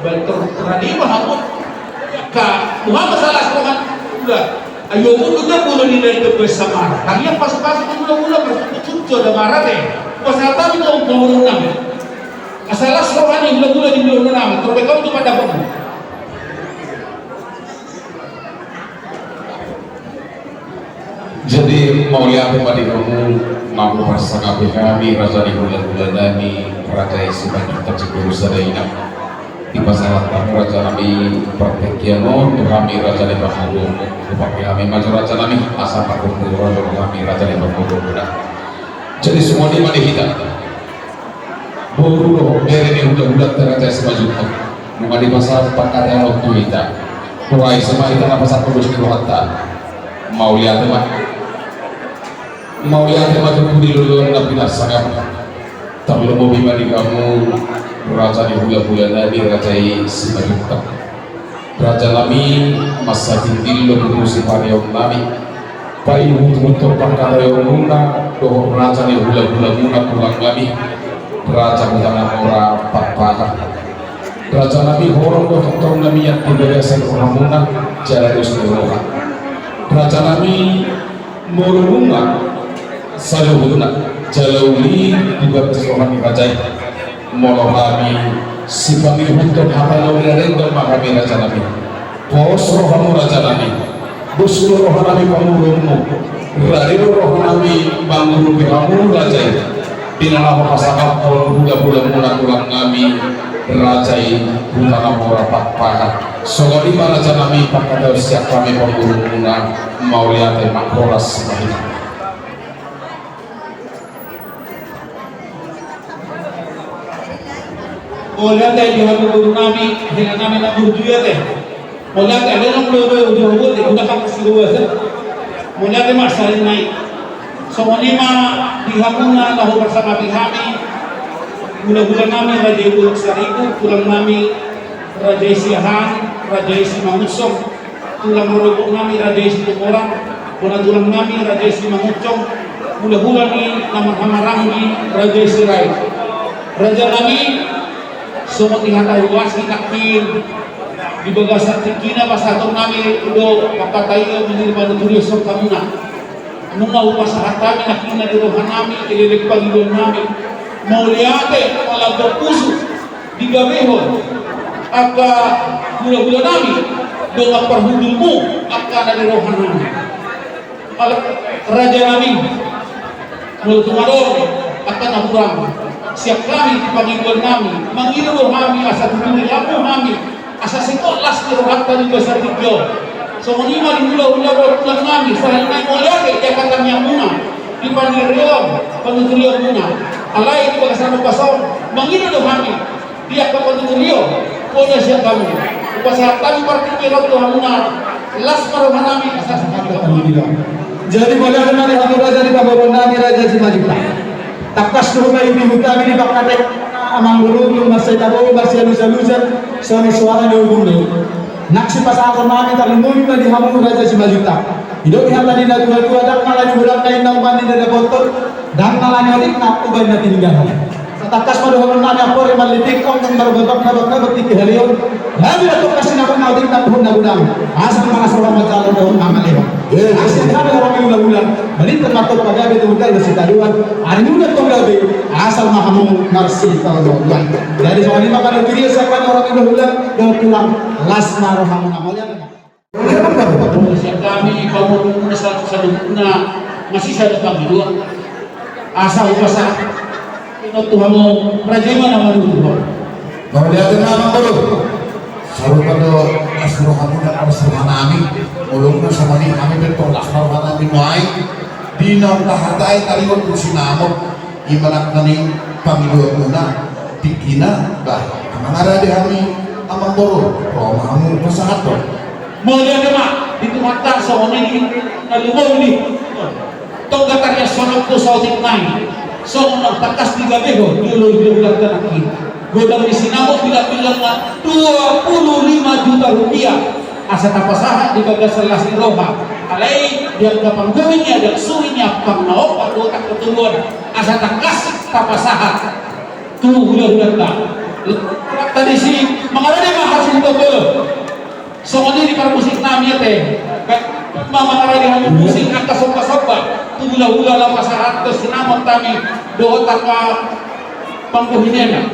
baen tor-, torani ma hamu. Ka, muha masalah rohangku. Ayo, mulu na mulu ni dari kebiasaan. Kami yang pas-pas mulu-mulu bersuku-suku ada marah te. Pas apa itu mulu nami? Masalah rohani mulu-mulu di mulu nami. Terbaik kau itu pada kamu. Jadi, mauliate ma di hamu, na huparsangapi hami, raja ni hula-hula nami, raja i Simanjuntak Siboru Sada Inang. Dipasahat hamu raja nami partingkian on tu hami raja ni pangulu. Hupake hami ma jo raja nami, asa parhundul roha hami raja ni pangulu. Jadi, songon i ma di hita. Boru dohot bere ni hula-hulanta raja i Simanjuntak. Nunga dipasahat pangkataion on tu hita. Tua i, asa ma hita na pasahat dos ni rohanta. Mauliate ma. Mauliate ma tu di loloan na pinarsangap. Tarlumobi ma di hamu raja ni hula-hula nami, raja i Simanjuntak. Raja nami, mansai tinggi do puji paneon nami. Paihuthut pangkataion muna dohot raja ni hula-hula muna, tulang nami, raja Hutanamora Pakpahan. Raja nami, holong do tongtong na mian di bagasan roha muna, jala dos ni roha. Raja nami, molo nunga saluhutna jala uli di bagas roha ni raja i. Molo hami sipangihuthon hata na uli, rade do ma hami raja nami. Pos rohamu raja nami. Dos do roha nami pangurupimu. Rade do roha nami mangurupi hamu raja i. Di na laho pasahathon hula-hula muna, tulang nami, raja i Hutanamora Pakpahan. Songon i ma raja nami pangkataion sian hami pangulu muna. Mauliate ma, horas ma hita. Mauliate di hamu boru nami, hela nami na burju i te. Mauliate, ale nang do do do do te, udah kan kasih gua sa. Mauliate ma sahali nai. Songon i ma di hamuna na huparsangapi hami. Hula-hula nami raja i Dolok Saribu, tulang nami raja i Siahaan, raja i Simangunsong. Tulang rorobot nami raja i Situmorang, bona tulang nami raja i Simangunsong, hula-hula ni na marhahamaranggi raja i Sirait. Raja nami, songon i hata huasi nangkin, di bagasan tingkina pasahaton nami do pangkataion ni panuturion sian hamuna. Nunga hupasahat hami nangkin na di roha nami, elek pangidoan nami. Mauliate, ala gompusu. Digabehon angka hula-hula nami, dongan parhundulmu, angka na di roha nami. Ala raja nami, molo tung adong angka na hurang sian hami di pangidoan nami, mangido do hami asa tuturi hamu hami, asa singkop las ni rohanta di bagasan tingki on. Songon i ma di hula-hula boru nami, sahali nai mauliate di angka tangiangmuna. Di panirion panuturion muna, alai di bagasan upas on mangido do hami di angka panuturion, poda sian hamu. Upasahat hami partingkian tu hamuna, las ma roha nami asa sahat tu hamuna. Jadi mauliate ma di hamu raja di pamoruon nami, Raja Simanjuntak. Tangkas do hupaihut-ihut hami di pangkataion amangboru, tung mansai tabo, mansai alusan-alusan songon suara ni ombun ni. Nang sipasahaton nami tarlumobi ma di hamu Raja Simanjuntak. Didok hata ni na tua-tua, ndang ala ni holan na inna umbahen na dapothon, ndang ala ni otik na umbahen na tininggalhon. Satangkas ma dohonon nami, amporik ma lipik, ongkang ma babak na bak na bak tingki haleon. Hami na tongka sinamot na otik na pohon na godang, asal ma las roha manjalo dohot mangalehon. Asi hami horong ni hula-hula, maninta ma tong pagabe tu hundul na sitadoan. Ari muna tong gabe, asal ma hamu marsitadoan. Jadi songon i ma panuturion sian hami horong ni hula-hula dohot tulang, las ma rohamuna. Mauliate ma. Sian hami pamoruon muna saluhutna, masisa do pangidoan. Asa hupasahat tu hamu raja i ma na manuturi. Mauliate ma amangboru. Sarupa do las rohamuna, las roha nami. Molo na songon i hami pe tong las roha nami nuaeng. Di naung tahatai taringot tu sinamot. Ima nangkaning pangidoan muna, tingkina, bah, amang, rade hami, amangboru, ro ma hamu pasahathon. Mauliate ma di Tuhanta, songon i di na lumobi di tongka tariashononku saotik nai. Songon na tangkas digabehon di ulaon ni hulahulanta nangkin, godang ni sinamot bilang-bilang na dua puluh lima juta rupiah. Asa tapasahat di bagasan las ni roha. Alai di angka panggohi ni adat, suri ni ampang na ompat dohot angka tolu on, asa tangkas tapasahat tu hulahulanta. Tadi si mangarade ma hamu tu tolo. Songon i di parmusik nami ate. Mangarade hamu musik angka somba-somba tu hulahula, laho pasahathon sinamot hami dohot angka panggohi ni adat.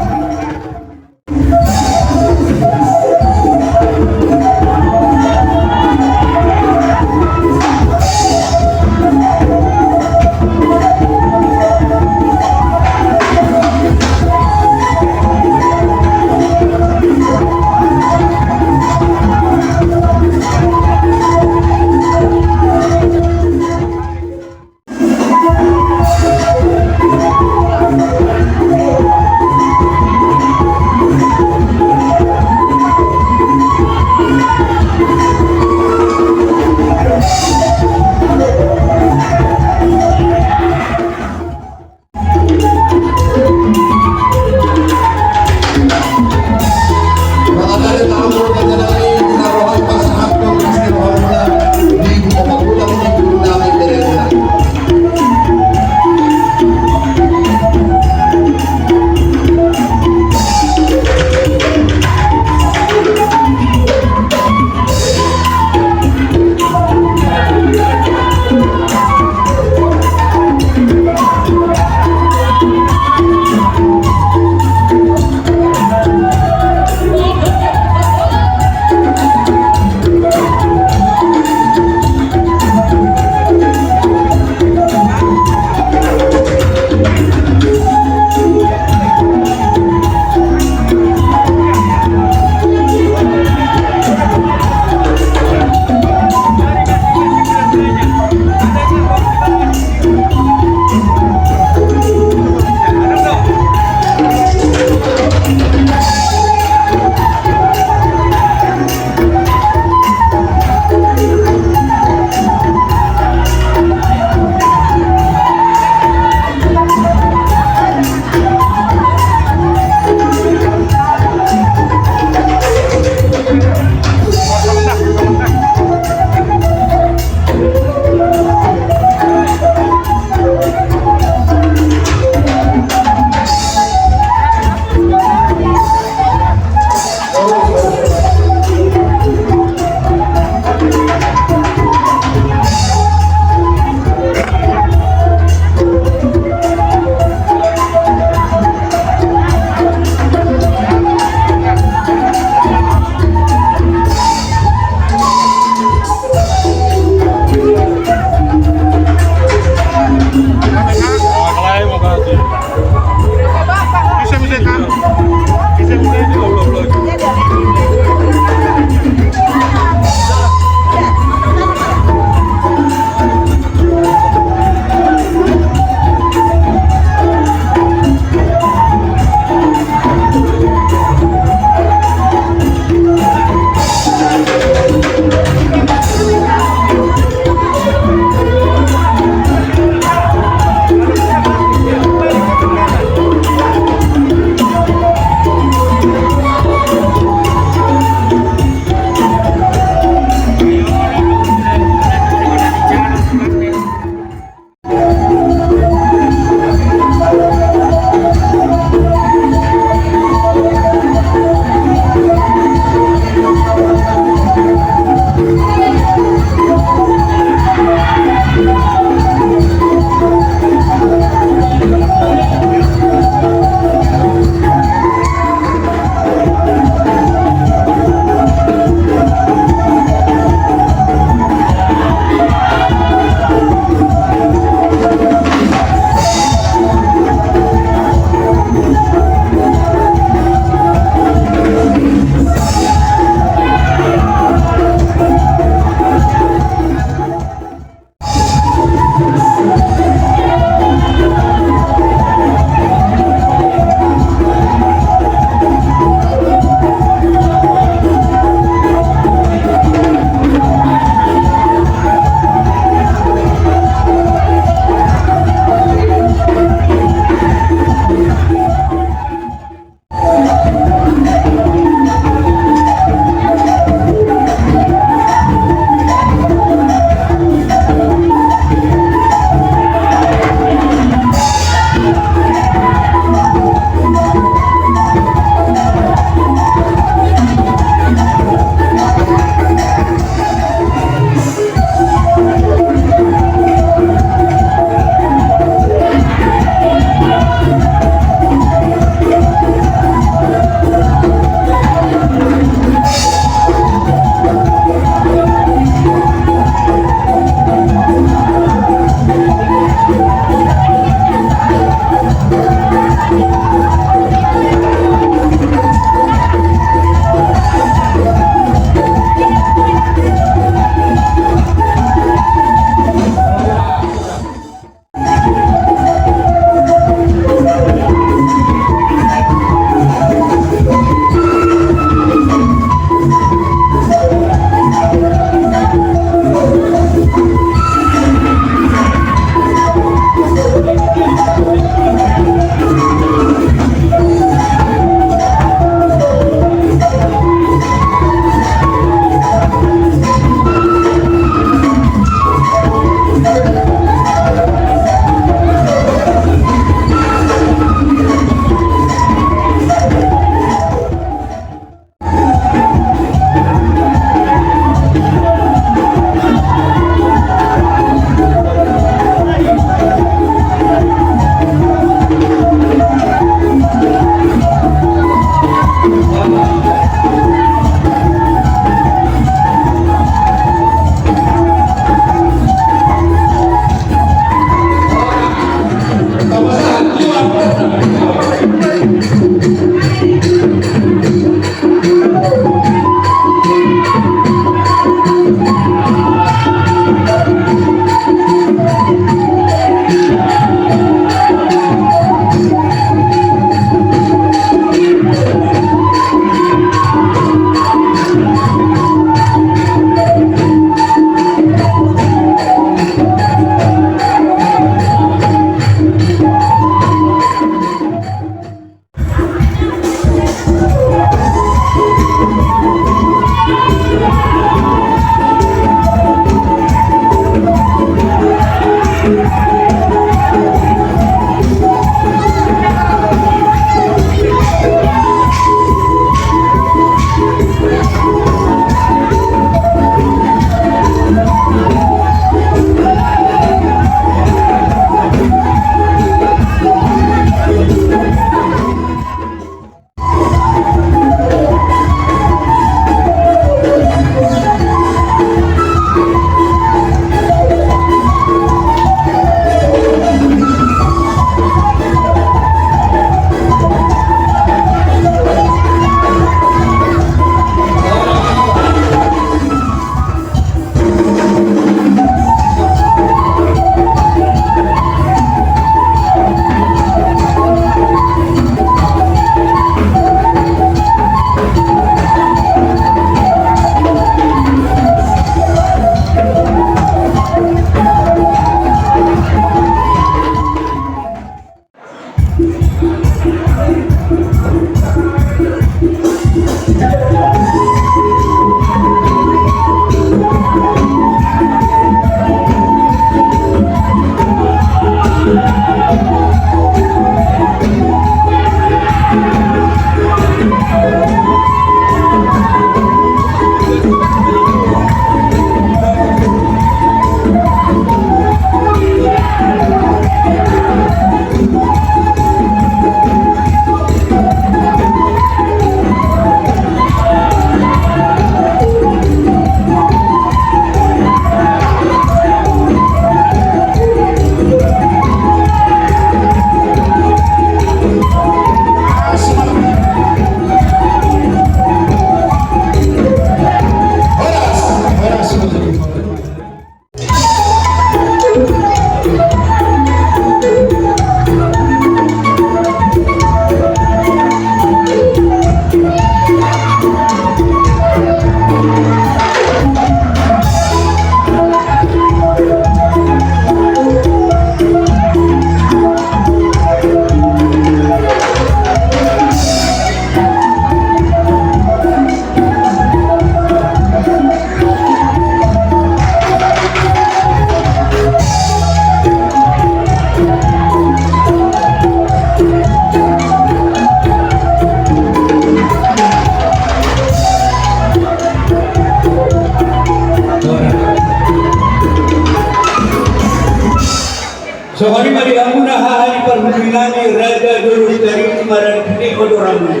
Songon i ma di hamuna haha ni parhundul nami Raja Dolus Sari, marhite odoranmuna.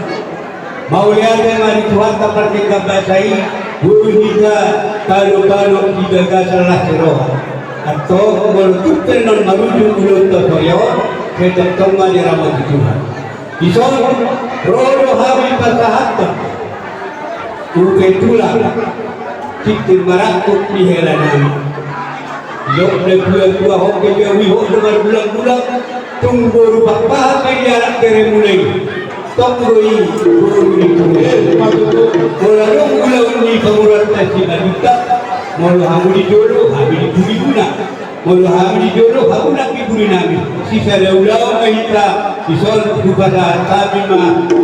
Mauliate ma di Tuhanta pardenggan basa i, boi hita tadok-tadok di bagasan las ni roha. Antong molo tung pe annon marujung ulaonta sorion, sai tongtong ma diramoti Tuhan. Dison ro do hami pasahathon upa tulang, tintin marangkup ni hela nami. Didok natuatua, hot pe jabu-jabu do margulanggulang, tung boru Pakpahan ma i anak beremuna i. Tong do i boru ni tulang. Molo adong ulaon ni pamoruonta Simanjuntak, molo hamu di jolo, hami di pudi muna. Molo hami di jolo, hamu nang di pudi nami. Sisada ulaon ma hita, dison hupasahat hami ma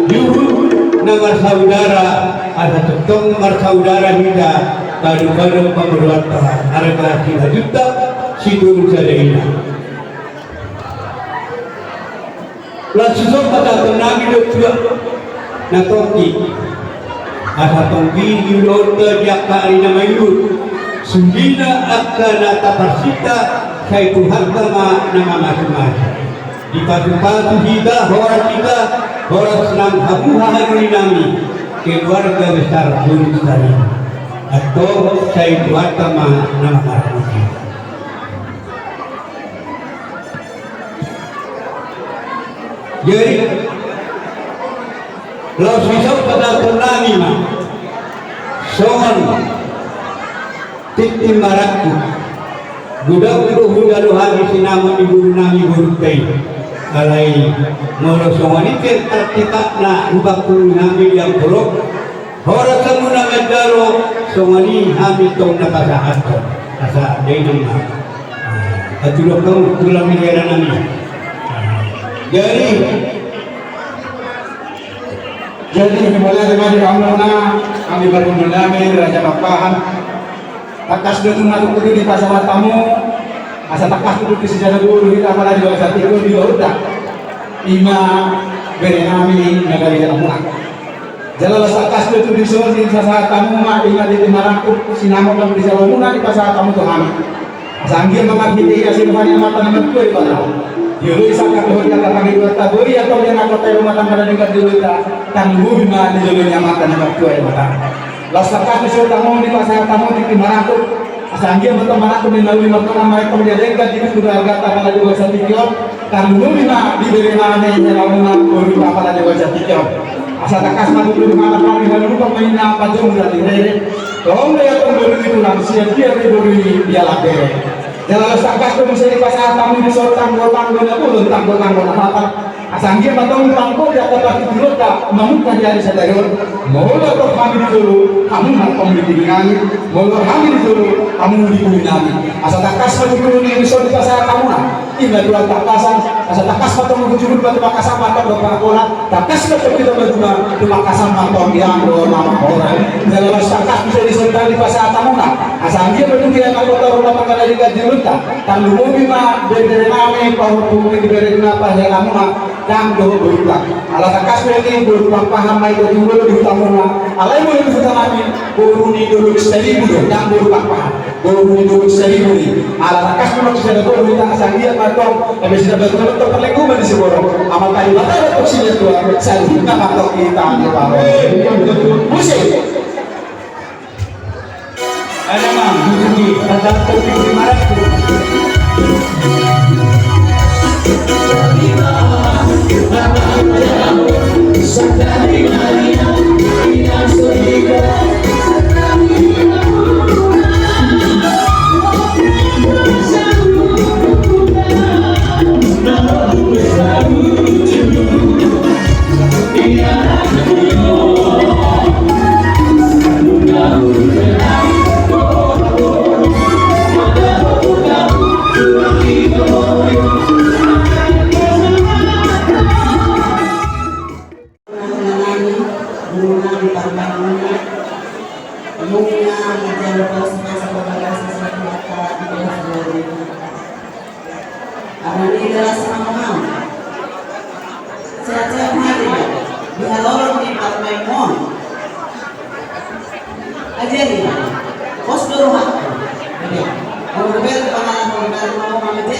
di uhum na marsaudara, asa tongtong marsaudara hita, tadok-tadok pamoruonta, arga Simanjuntak, sitolu sada ina. Laos dison pasahaton nami do tu angka na tonggi. Asa tonggi di ulaonta di angka ari na mangihut. Sulina angka na taparsinta, sai Tuhanta ma na mamasumasu. Dipasupasu hita, horas hita, horas nang hamu haha ni nami, keluarga besar Dolus Sari. Antong sai Tuhanta ma na mangaramoti. Jadi, laos dison pasahaton nami ma songon tintin marangkup. Godang do hujalo hami sinamot ni boru nami borunta i. Alai molo songon i pe tartibna hubangkul nami di angkolok. Horas hamu na manjalo, songon i hami tong na pasahathon. Asa dainang ma. Patulok hamu tulang ni hela nami. Jadi, jadi, mauliate ma di hamuna, hami parhundul nami Raja Pakpahan. Tangkas do tung na tutu dipasahat hamu, asa tangkas tutu di sisada boru hita apala di bagasan tingki on di ulaonta. I ma bere nami na gari jalan muna. Jala laos tangkas do tutu dison dipasahat hamu ma, i ma tintin marangkup sinamot na dijalo muna dipasahat hamu tu hami. Asa anggiat ma marhite i asi roha ni Amanta na martua Debata. Dioloi sangkap dohot di angka pangidoanta, boi ia tong di angka kota i rumah tangga na denggan di ulaonta, tarlumobi ma di jolo ni Amanta na martua Debata. Laos tangkas dison hamu dipasahat hamu tintin marangkup. Asa anggiat ma tong marangkup di na uli martonga, ma tong dia denggan di tutu argata apala di bagasan tingki on. Tarlumobi ma di bere nami hela muna boru apala di bagasan tingki on. Asa tangkas ma tutu di mana pari halurupan ma inna panjomur di rere. Tong do ia tong boru ni tulang, sian dia be boru ni dialap bere. Jala laos tangkas do muse dipasahat hamu dison tanggotanggo na bolon, tanggotanggo na mapan. Asa anggiat ma tong pangko di angka partitulonta mamungka di ari sadari on. Molo tong hami di jolo, hamu ma tong di pudi nami. Molo hami di jolo, hamu di pudi nami. Asa tangkas ma tutu dison dipasahat hamuna. I ma tulang Pakpahan, asa tangkas ma tong ujung-ujung ma tumangkasan ma tong dohot pangkola. Tangkas ma tong hita ma tumangkasan ma tong di anggo na manghorai. Jala laos tangkas muse dison dipasahat hamuna. Asa anggiat ma tutu di angka kota rumah tangga na denggan di ulaonta. Tarlumobi ma bere nami, pahompu ni bere nami, hela muna, dang dohot borunta. Ala tangkas do i boru Pakpahan ma i do tu jolo di huta muna. Alai molo di huta nami, boru ni Dolok Saribu do, dang boru Pakpahan. Boru ni Dolok Saribu do i. Ala tangkas do i, sisada boru hita, asa anggiat ma tong, eme sisada boru tong parlinggoman ni siborok. Amanta Debata do tong sian tua, saluhutna ma tong hita di parhon. Musik. Sehat-sehat ma di halorong ni parmainmon. Aja ni, pos do roha. Jadi, mau berber, mau berber, mau berber.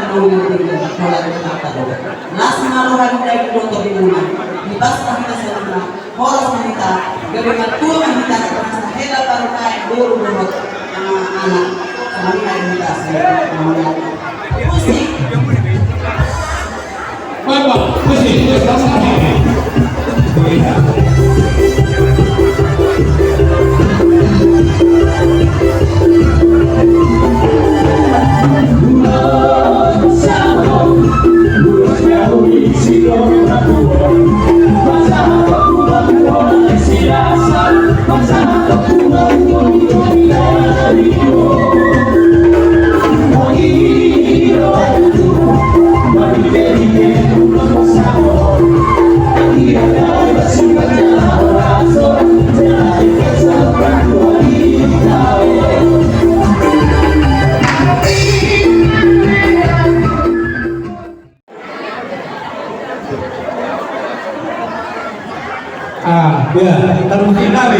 na uli na tinggal, holan Tuhanta do. Las ma roha ni daging dohot rimuna, dipaspa hita saluhutna, horas ma hita, gabe martua ma hita, asa hela parumaen boru dohot anak-anak, songon i ma di hita saluhutna. Musik. Ah, ya, taruh di tarik.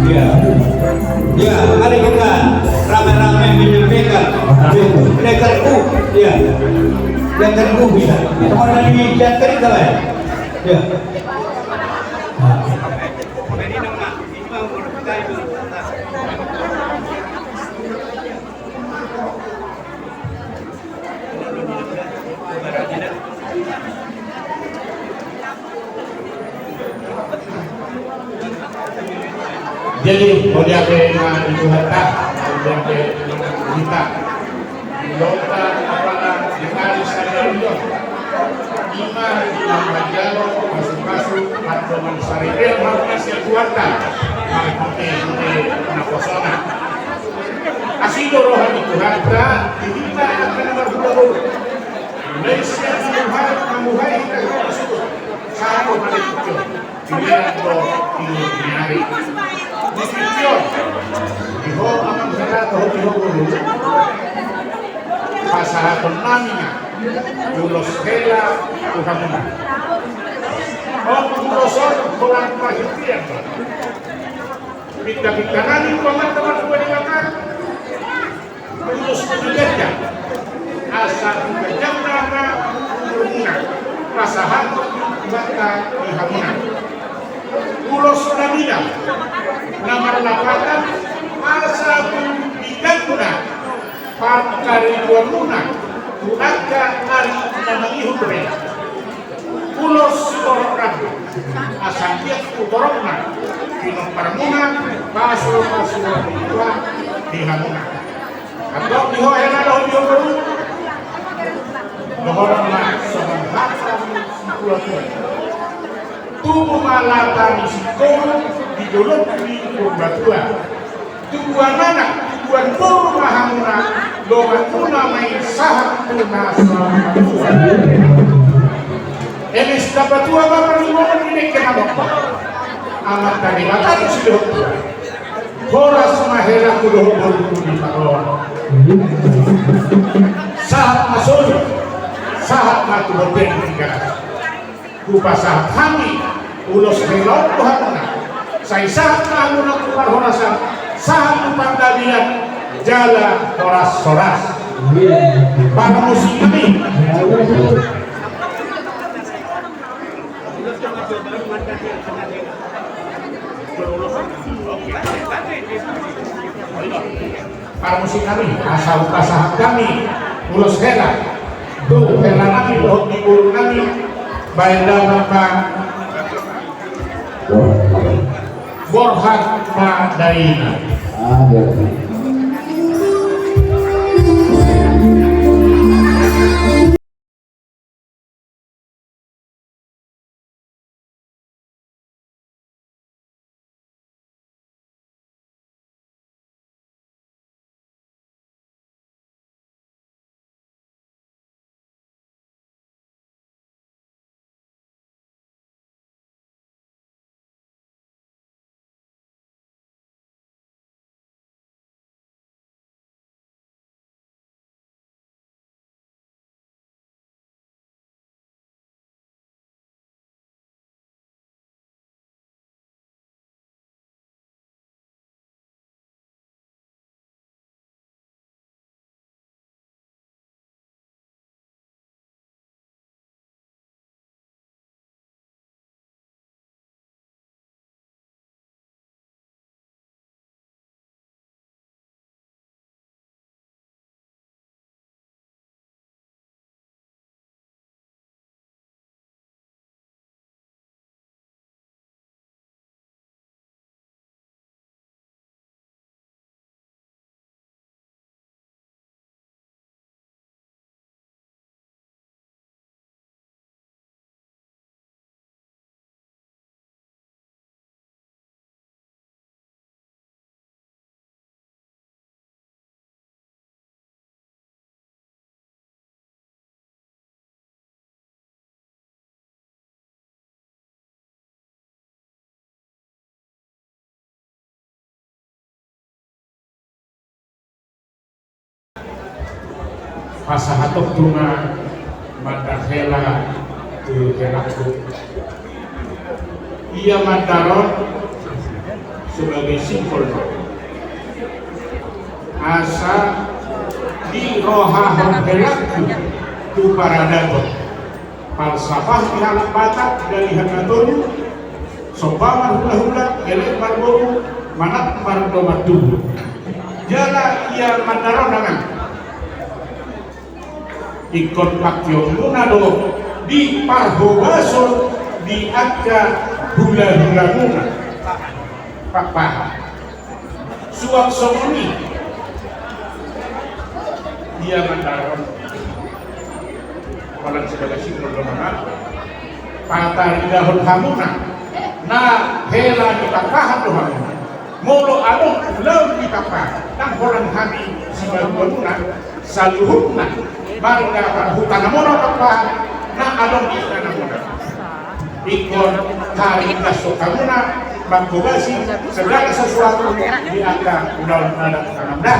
Ya. Ya, mari kita rame-rame menyampaikan. Letter U, ya. Letter U bisa. Teman dari letter kita lah ya. Ya. Jadi, mauliate ma di Tuhanta, mauliate ma di hita. Di lotta apala di ari sadari on. Ima di na manjalo pasupasu, pardongan saripeon hamu na sian Tuhanta, marhite-hite naposona. Asi do roha ni Tuhanta di hita angka na marhula boru. Naeng sian hamu, hamu, hamu hita, hita suhut. Sahat tu hita, hita. Di lean do tiur ni ari. Di tingki on, di ho Pasahaton nami ma ulos hela tu hamuna. Ulos on holan parhitean. Pinta-pinta nami tu Amanta Martua Debata. Ulos na ganda, asa tu gandana ma umurmuna, pasahaton Debata di hamuna. Ulos na mida, na marlapatan, asa tu gandana, pangkaridoanmuna tu angka ari na mangihut be. Ulos sitorop rambu, asa anggiat tu toropna pinomparmuna, pasu-pasu ni Tuhan di hamuna. Antong di ho hela dohot di ho boru, dohonon ma songon hata ni situa-tua. Tubu ma lata ni singkoru di dolok ni Purbatua. Tubuan anak, tubuan boru ma hamuna, donganmuna ma i sahat tu na saur matua. Eme sitapatua ma parlimoon ni dengke na mokko. Amanta Debata do sidok. Horas ma hela tu dohot boru di paron. Sahat ma solu, sahat ma tu bontean ni garas. Hupasahat hami ulos hela on tu hamuna. Sai sahat ma hamuna tu parhorasan, sahat tu panggabean, jala horas-horas. Parmusik nami. Parmusik nami, asa hupasahat hami ulos hela tu hela nami dohot di boru nami, baen damang ma borhat ma daina. Pasahatonku ma mandar hela tu helangku. Ia mandar on sebagai simbol asa dirohahon helangku tu paradaton. Falsafah ni halak Batak, dalihan na tolu, somba marhulahula, elek marboru, manat mardongan tubu. Jala ia mandar on, amang, ingkon pangkeonmuna do diparhobason di angka hulahulamuna. Pakpahan. Suang songon i, ia mandar on, holan sebagai simbol do, amang, pataridahon hamuna na hela ni Pakpahan do hamuna. Molo adong ulaon di Pakpahan, ndang holan hami sibaguamuna, saluhutna marga parhutanamuna Pakpahan na adong di tanamuna. Ingkon taringgashon hamuna manghobasi segala sesuatu di angka ulaon adat na mandar.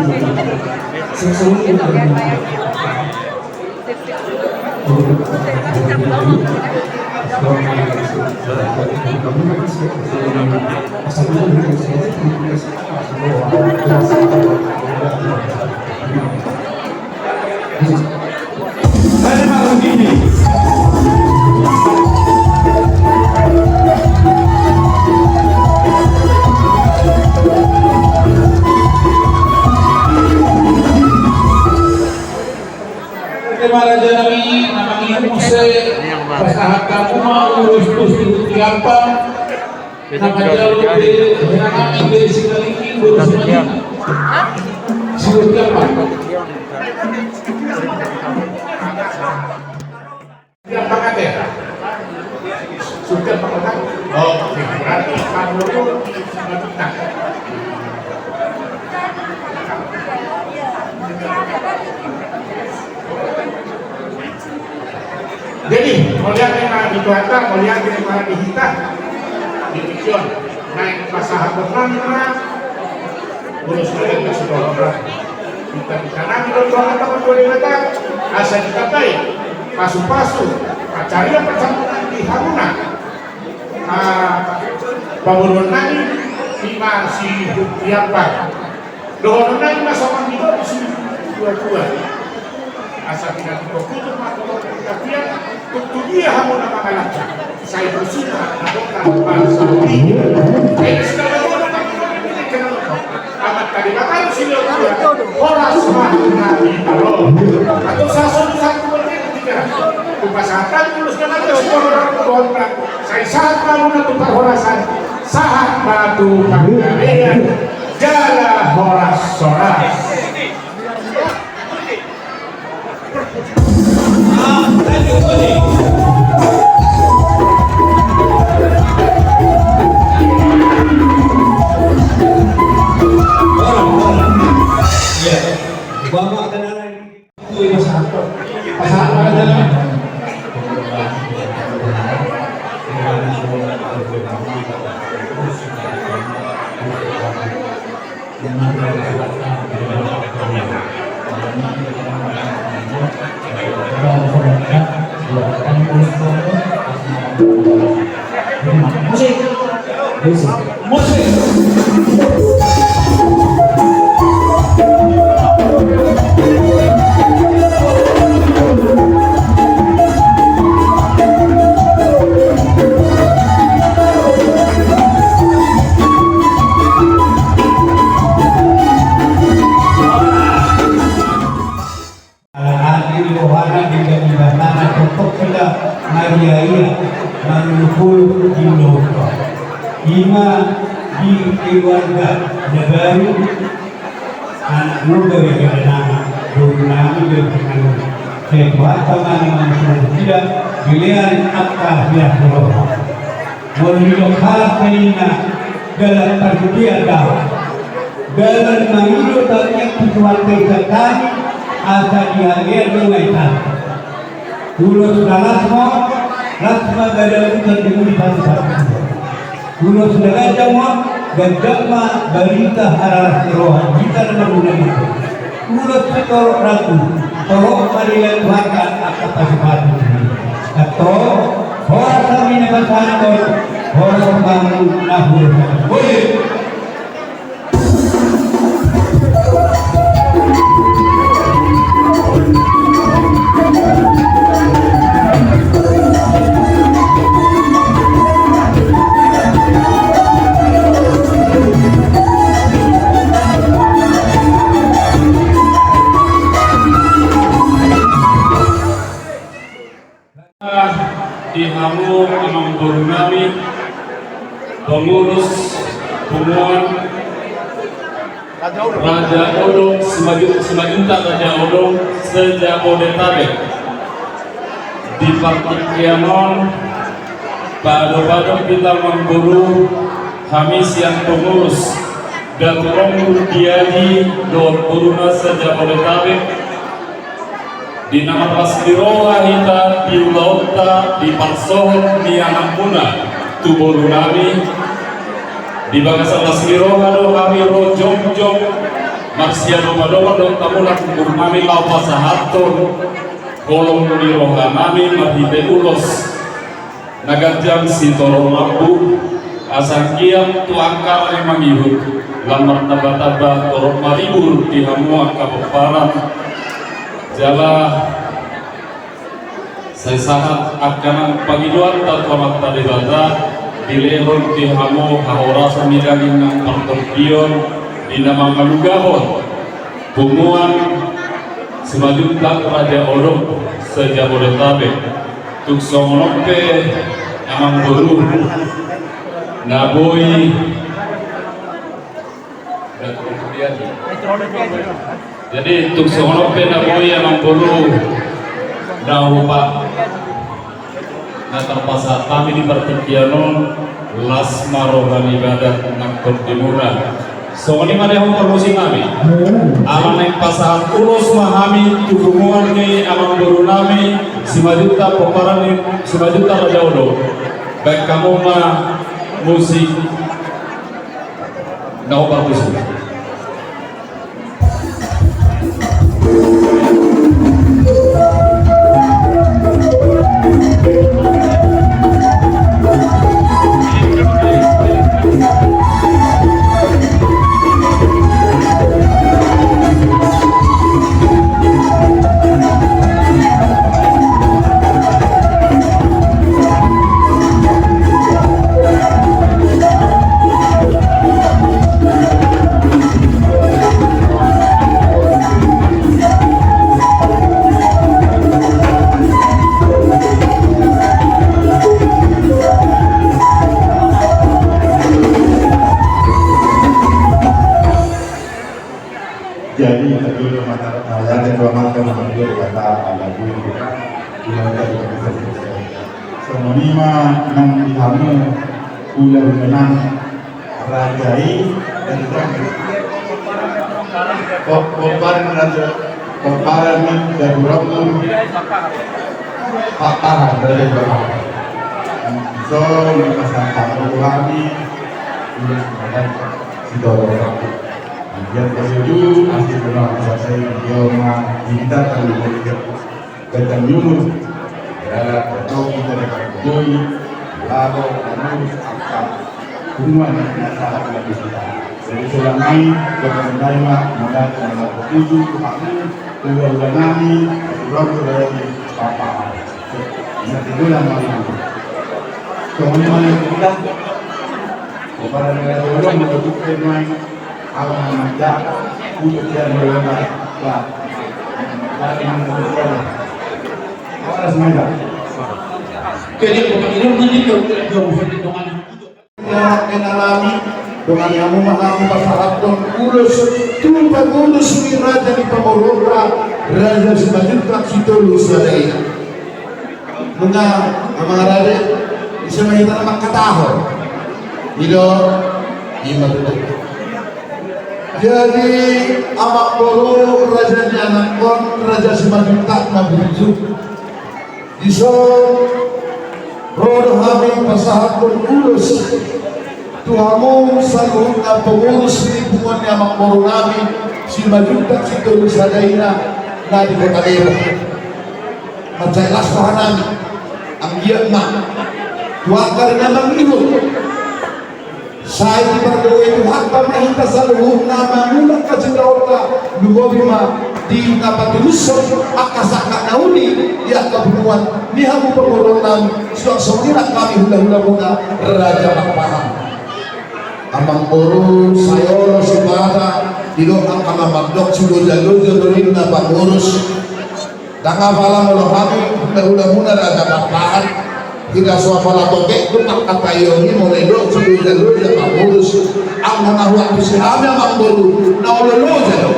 Oke, ma raja nami, na mangihut muse, pasahat hamu ma ulos-ulos di Hut Tiampang. Na manjalo be, na nami be Simalingkir, boru Simalingkir. Si Hut Tiampang. Tiampang ate. Sudah pakai. Oh, oke. Berarti kamu itu sama kita. Jadi, mauliate ma di Tuhanta, mauliate ma di hita, di tingki on. Naeng pasahaton nami ma ulos na gabe sitorop. Hita, hita nami do Tuhanta ma tu Debata, asa ditambai pasu-pasu, pansarian, pansampungan di hamuna. Ah, paboruon nami, ima si Hut Tiampang. Dohonon nami ma songon didok ni situa-tua. Asa pinantikhon ma tu dia, tu dia hamu na mangalangka. Sai tusi ma na bongkar bangsa ni. Sai tusi ma na bongkar bangsa ni. Amanta Debata do silehon, horas ma tu na pinarroha. Atau sasolu satu. Hupasahat ulos na gabe sitorop tu hamuna. Sai sahat ma hamuna tu parhorasan, sahat ma tu panggabean, jala horas-horas. Musik. Musik. Musik. Ala ate di rohana, denggan ibaratna, tongtong hita maria-ria manuluk-uluk di ulaonta. Ima di keluarga na baru, anak muda, gabe anak, boru nami, gabe anak. Sai Tuhanta ma na mangusul hita, dilehon angka hias ni roha. Molo didok halak na ninna, dalan parhitean do. Dalan mangido tangiang tu Tuhanta i sangkami, asa dihalean do ngai hami. Ulos na las ma, las ma gadamutan di mudi pasupasu. Ulos na ganjang ma, ganjang ma barita hararas ni roha di hita na marguna i. Ulos sitorop rambu, torop ma dilehon Tuhanta angka pasupasu. Antong, horas hami na pasahathon, horas ma hamu na huroha. Boleh. Di hamu amangboru nami, pengurus punguan Raja Odong, Simanjuntak Raja Odong se-Jabodetabek. Di partingkian on, paadop-adop hita amangboru, hami sian pengurus, Datu Onggur di Aji dohot boruna se-Jabodetabek. Di na marlas ni roha hita di ulaonta di parsohot ni anakmuna tu boru nami. Di bagasan las ni roha do hami ro jongjong Marsiadopadopan do hamu na tumburmami laho pasahathon holong ni rohanami marhite ulos na ganjang sitorop lambung, asa anggiat tu angka na mangihut lam martambatamba torop maribur di hamu angka pomparan. Jala sai sahat angka na pangidoanta tu Amanta Debata, dilehon di hamu hahorasan ni daging nang partondion di na mangalugahon punguan Simanjuntak Raja Olo se-Jabodetabek. Tung songon on pe amangboru na boi. Jadi tung songon on pe na boi amangboru na hupa na tarpasahat hami di partingkian on, las ma roha ni badan nang tondimuna. Songon i ma di hamu parmusiknami. Ala naeng pasahat ulos ma hami tu punguan ni amangborunami Simanjuntak, pomparan ni Simanjuntak Raja Olo. Baen hamu ma musik na hombar tusi. Jadi, kita dulu mata, eh, ya, kita dua mata, kita dua mata, kita dua mata. Songon i ma nang di hamu hulahula nami raja i, dan kami. Pom-, pomparan raja, pomparan ni Jabu Rambu. Pakpahan, raja i Pakpahan. So, masa kamu kami, sudah sebagai si Jabu Rambu. Biar kami dulu, asli kenal masa saya, dia mah, kita terlalu. Gantang ni umur. Ya, tong hita na pargogoi, laho mangurus angka punguan na sahat na di hita. Jadi selama ini, gantang ni ma, mada na pargogoi tu hamu, hulahula nami, hulahula nami, papa. Ina tiga bulan lagi. Songon i ma na hita. Kepada negara orang, untuk main. Dongan ni hamu ma hamu pasahathon ulos tu pangurus ni raja ni pamoruonta, Raja Simanjuntak Sitolu Sada i. Nunga, amang rade, ise ma hita na mangkatahon. I do, i ma tutu. Jadi, amangboru, raja ni anakkon, Raja Simanjuntak na burju. Dison, ro do hami pasahathon ulos tu hamu saluhutna pengurus ni punguan ni amangboru nami, Simanjuntak Sitolu Sada i na di Kota Depok. Mansai las roha nami, anggiat ma tu angka na mangihut. Sai dipargogoi Tuhanta ma hita saluhutna mangulak hasindaonta, lumobi ma di na patulushon angka sangkap na uli di angka punguan ni hamu pamoruon nami, suang songon i nang hami hulahulamuna Raja Pakpahan. Amangboru, sai olo sipata, didok angka na mandok siloja-loja do ninna pangurus. Ndang apala molo hami hulahulamuna Raja Pakpahan, hira so apala topik do pangkataion i molo didok siloja-loja pangurus. Anggo na huantusi hami amangboru, na olo loja do.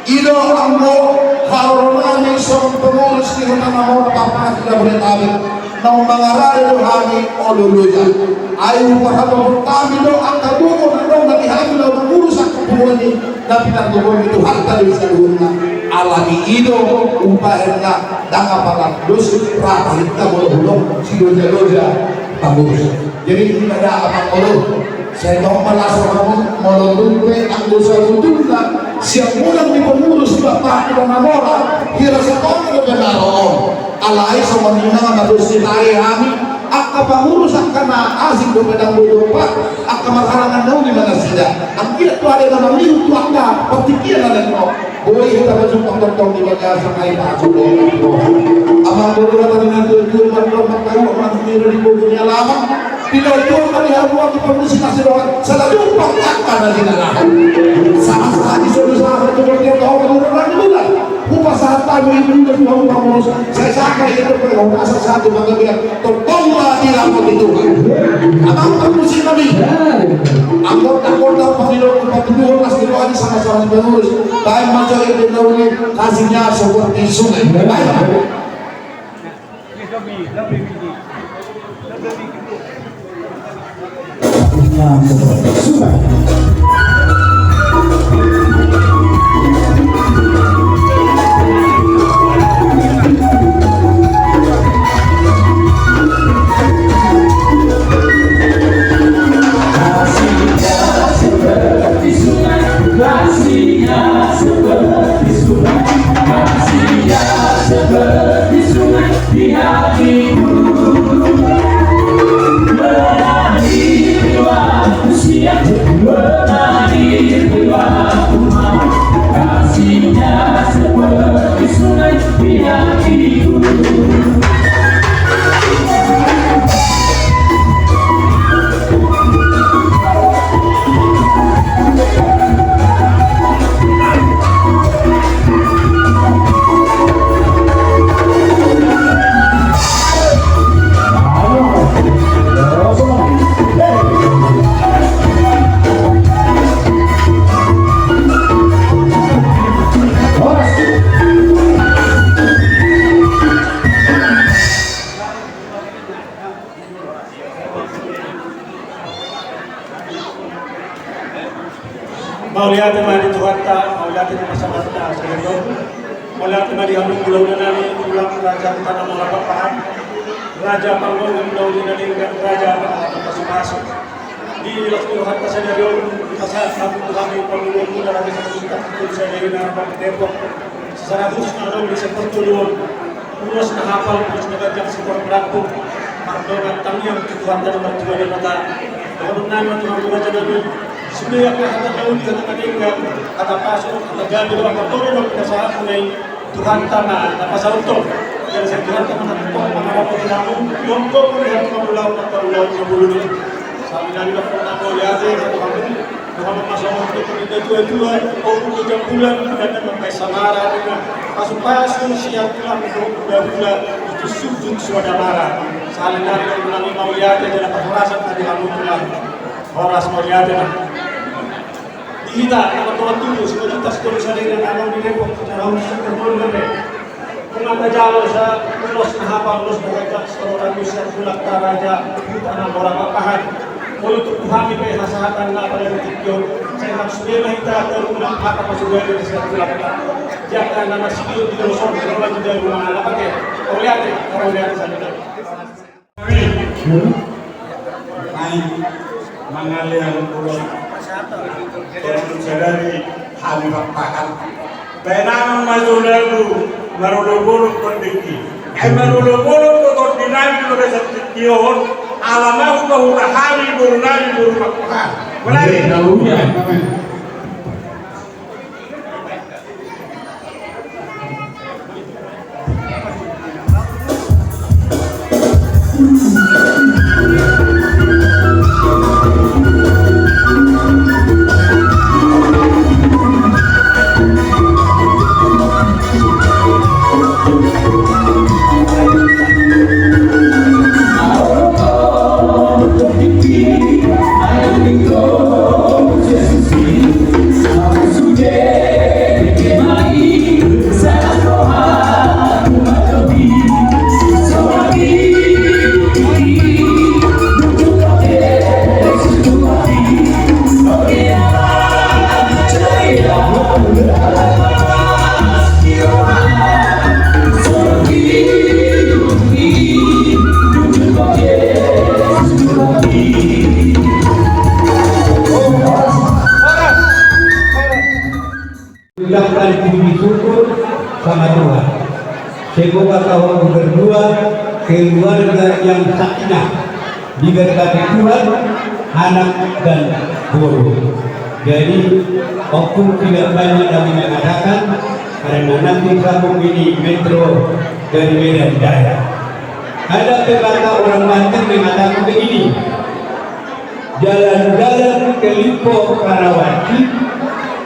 I do anggo haroro nami songon pengurus ni Huta Mamora Pakpahan Jabodetabek, naung mangarade do hami olo loja. Ai hupasahat hami do angka gogo na adong di hami laho mangurus angka punguan i, na pinargogoi ni Tuhanta do i saluhutna. Alani i do umbahen na ndang apala dos rata hita molo hudok siloja-loja pangurus. Jadi, i ma da amangboru, sai tong ma las rohamu, molo tung pe anggo sabotulna Sian godang ni pengurus di Bapak Ibu na mora, hira satonga do bebaro on. Alai songon i ma na dos ni tahe hami, angka pengurus angka na asing dope dang boi dompak, angka marhalangan na uli ma nasida. Anggiat tu ada na mangihut tu angka partingkian na lain on. Boi hita pajumpang tongtong di bagasan ai pasu do. Amang boru rata dengan tuan-tuan mandok mangkaruak manghira di boru ni alaman. Pinodok ma di hamu angka pengurus na sidongan, sada jumpang angka na jinalahan. Sahat-sahat di solu sahat tu bertiap tahun menurun lagi bulan. Hupasahat hami itu ke Tuhan pengurus. Saya sangka itu perlu masa satu manggabean. Tongtong ma dirapoti Tuhan. Amang pengurus nami. Anggota-anggota pemilu pemilu mas di rohani sama-sama pengurus. Baik macam yang dinaungi kasihnya seperti sungai. Baik. Kasihnya seperti sungai, kasihnya seperti sungai, kasihnya seperti sungai di hatiku. Mengalir di waktu siang, mengalir di waktu malam. Kasihnya seperti sungai di hatiku. Mauliate ma di Tuhanta, mauliate ma di Tuhanta sadari on. Mauliate ma di hamu hulahula nami, tulang raja Huta Mora Pakpahan, raja panggomgom na uli na denggan, raja pangalap pasupasu. Di las ni rohanta sadari on, pasahat hamu tu hami parngoluon muna raja Simanjuntak, tu sadari na di Depok. Sisada khusus na adong di sektor tolu on, ulos na hapal, ulos na ganjang, sektor Perampung, mardongan tangiang tu Tuhanta na martua Debata. Dohonon nami ma tu hamu raja nami, sude angka hata na uli, hata na denggan, hata pasu, hata gabe dohot hata tore na pinasahatmuna i, Tuhanta ma na pasauthon. Jadi sai Tuhanta ma na tongtong mangarapoti hamu, di ompu ni hamu na ulaon, na ulaon na bulung i. Sahali nari dohonon nami mauliate ma tu hamu. Dohonon ma songon tu parnida ni natua-tua, ompu Bujang Bulan, di na mambahen samara, ninna. Pasupasu sian tulang dohot hulahula, di tusuk-tusuk suada mara. Sahali nari dohonon nami mauliate jala parhorasan ma di hamu tulang. Horas mauliate ma. Di hita na mardongan tubu, Simanjuntak Sitolu Sadari na adong di Depok, secara khusus sektor tolu dope. Nunga tajalo sa ulos na hapal, ulos na ganjang, sitolotan ni sian tulangta raja Huta Mora Pakpahan. Molo tung tu hami pe hasahatan na pada di tingki on, sai nang sude ma hita tarunang hata pasugadi sian tulangta. Jala na marsigiot di dolok on, di dolok on, di dolok on, na pake. Mauliate, mauliate sahali nari. Naeng mangalean ulos, tolu sadari hami Pakpahan. Baen amang ma jolo lagu marolop-olop tondingki. Ai marolop-olop do tondi nami di bagasan tingki on, ala ma hupahuta hami boru nami boru Pakpahan. Mulai. Ucapkan puji syukur sama Tuhan. Semoga kau berdua keluarga yang sakinah, diberkati Tuhan, anak dan boru. Jadi, aku tidak banyak lagi mengatakan, karena nanti sambung ini metro dari Medan Jaya. Ada pepatah orang Banten mengatakan begini, jalan-jalan ke Lipo Karawaci,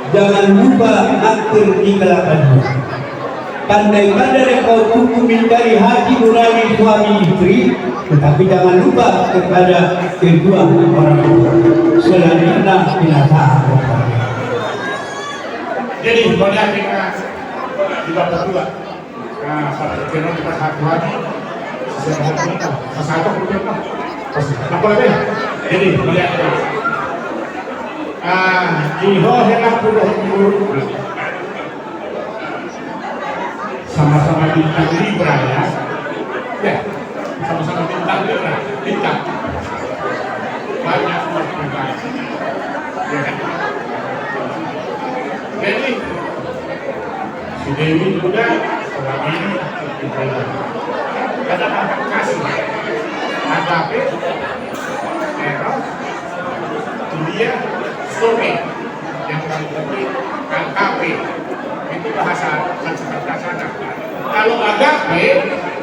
jangan lupa mampir di Kelapa Dua. Pandai-pandai kau cukup mencari hati nurani suami istri, tetapi jangan lupa kepada kedua orang tua. Selanjutnya jenazah. Jadi, banyak kita di Bapak Tua. Nah, satu channel kita satu lagi. Satu, satu, satu. Apa lagi? Jadi, melihat. Ah, di ho helah pulo guru. Sama-sama bintang Libra, ya. Ya, sama-sama bintang Libra. Bintang. Banyak umat pribadi. Ya kan? Jadi, si Dewi juga selama ini dijaga. Ada angkat kasih. Agape, eros, filia, storge. Yang paling penting agape. Itu bahasa Sanskerta sana. Kalau agape,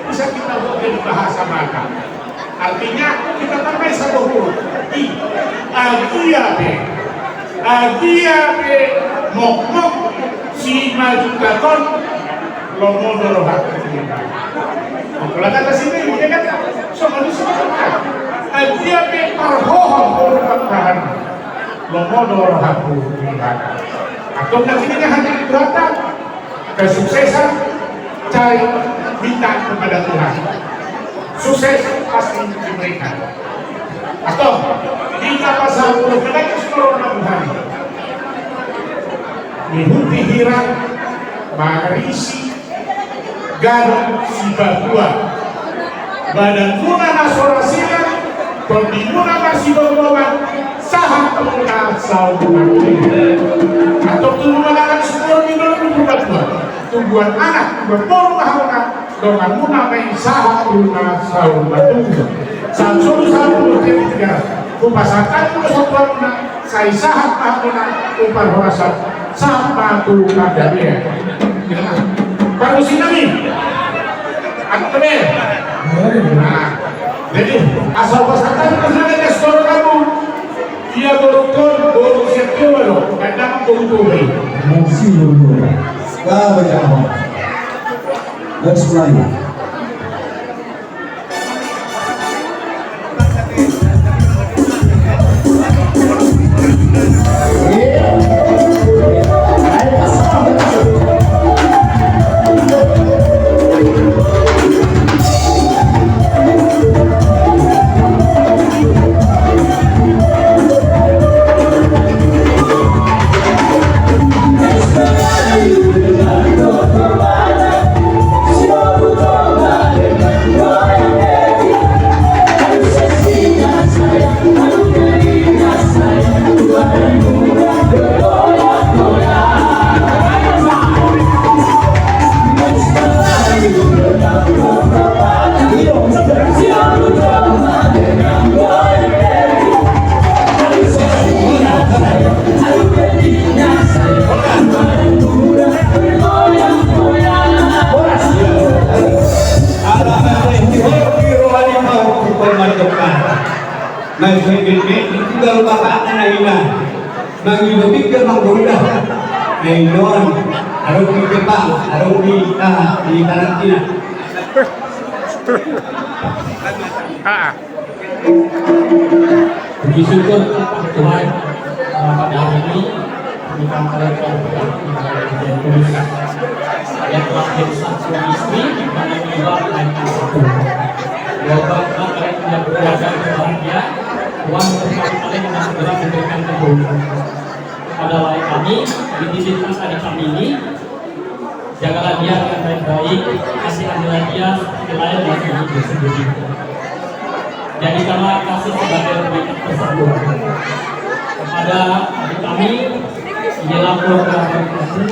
bisa kita buat jadi bahasa Batak. Artinya, kita tambah satu huruf. I. Agia pe. Agia pe mokmok simanjujung on, lomo do rohangku tu Debata. Mangkulah kata sini, dia kata, songon i songon i. Agia pe parhohom huruf pangkahan, lomo do rohangku tu Debata. Atau nanti dia hanya berapa? Kesuksesan cari minta kepada Tuhan. Sukses pasti diberikan. Atau di apa sahabat kita itu seluruh anak Tuhan. Mengikuti hirang, marisi, gadong, si Papua. Badanmuna na so ra silang, tondimuna na siboboman, sahatmuna saur matua. Antong tubu ma anak sumur di dalam tubuan anak, tubuan boru ma hamu na, donganmuna ma i sahatmuna saur matua. Sahat solu sahat tu bontean ni Tigaras. Hupasahat hami do satuanmuna, sai sahat ma hamuna tu parhorasan, sahat ma tu pardamaian. Parmusik nami. Ate be. Nah, jadi, asa hupasahat hami do satuanmuna, ia borungkon, boru siap coba do, kadang boru coba. Musik dulu. Kau jangan. Let's play. Ala hata i hot di roha ni pahutuhon mandok hata. Mansai meme, tinggal bapakna na ina. Mangido pikir manggoda. Na ina on, adong di Jepang, adong di, ah, di karantina. Ah. Puji syukur Tuhan, eh, pada hari ini kami panggil ke Tuhan Kudus yang telah menjadi saksi istri, karena tiba naik satu. Doa kalian punya keluarga yang berbahagia, Tuhan berkati kalian dan segera memberikan keturunan. Pada lae kami, dititipkan adik kami ini, jagalah dia dengan baik-baik, kasihanilah dia seperti layaknya ibu sendiri. Jadikanlah kasih sebagai pengikat persatuan. Kepada adik kami, Dalam program ini,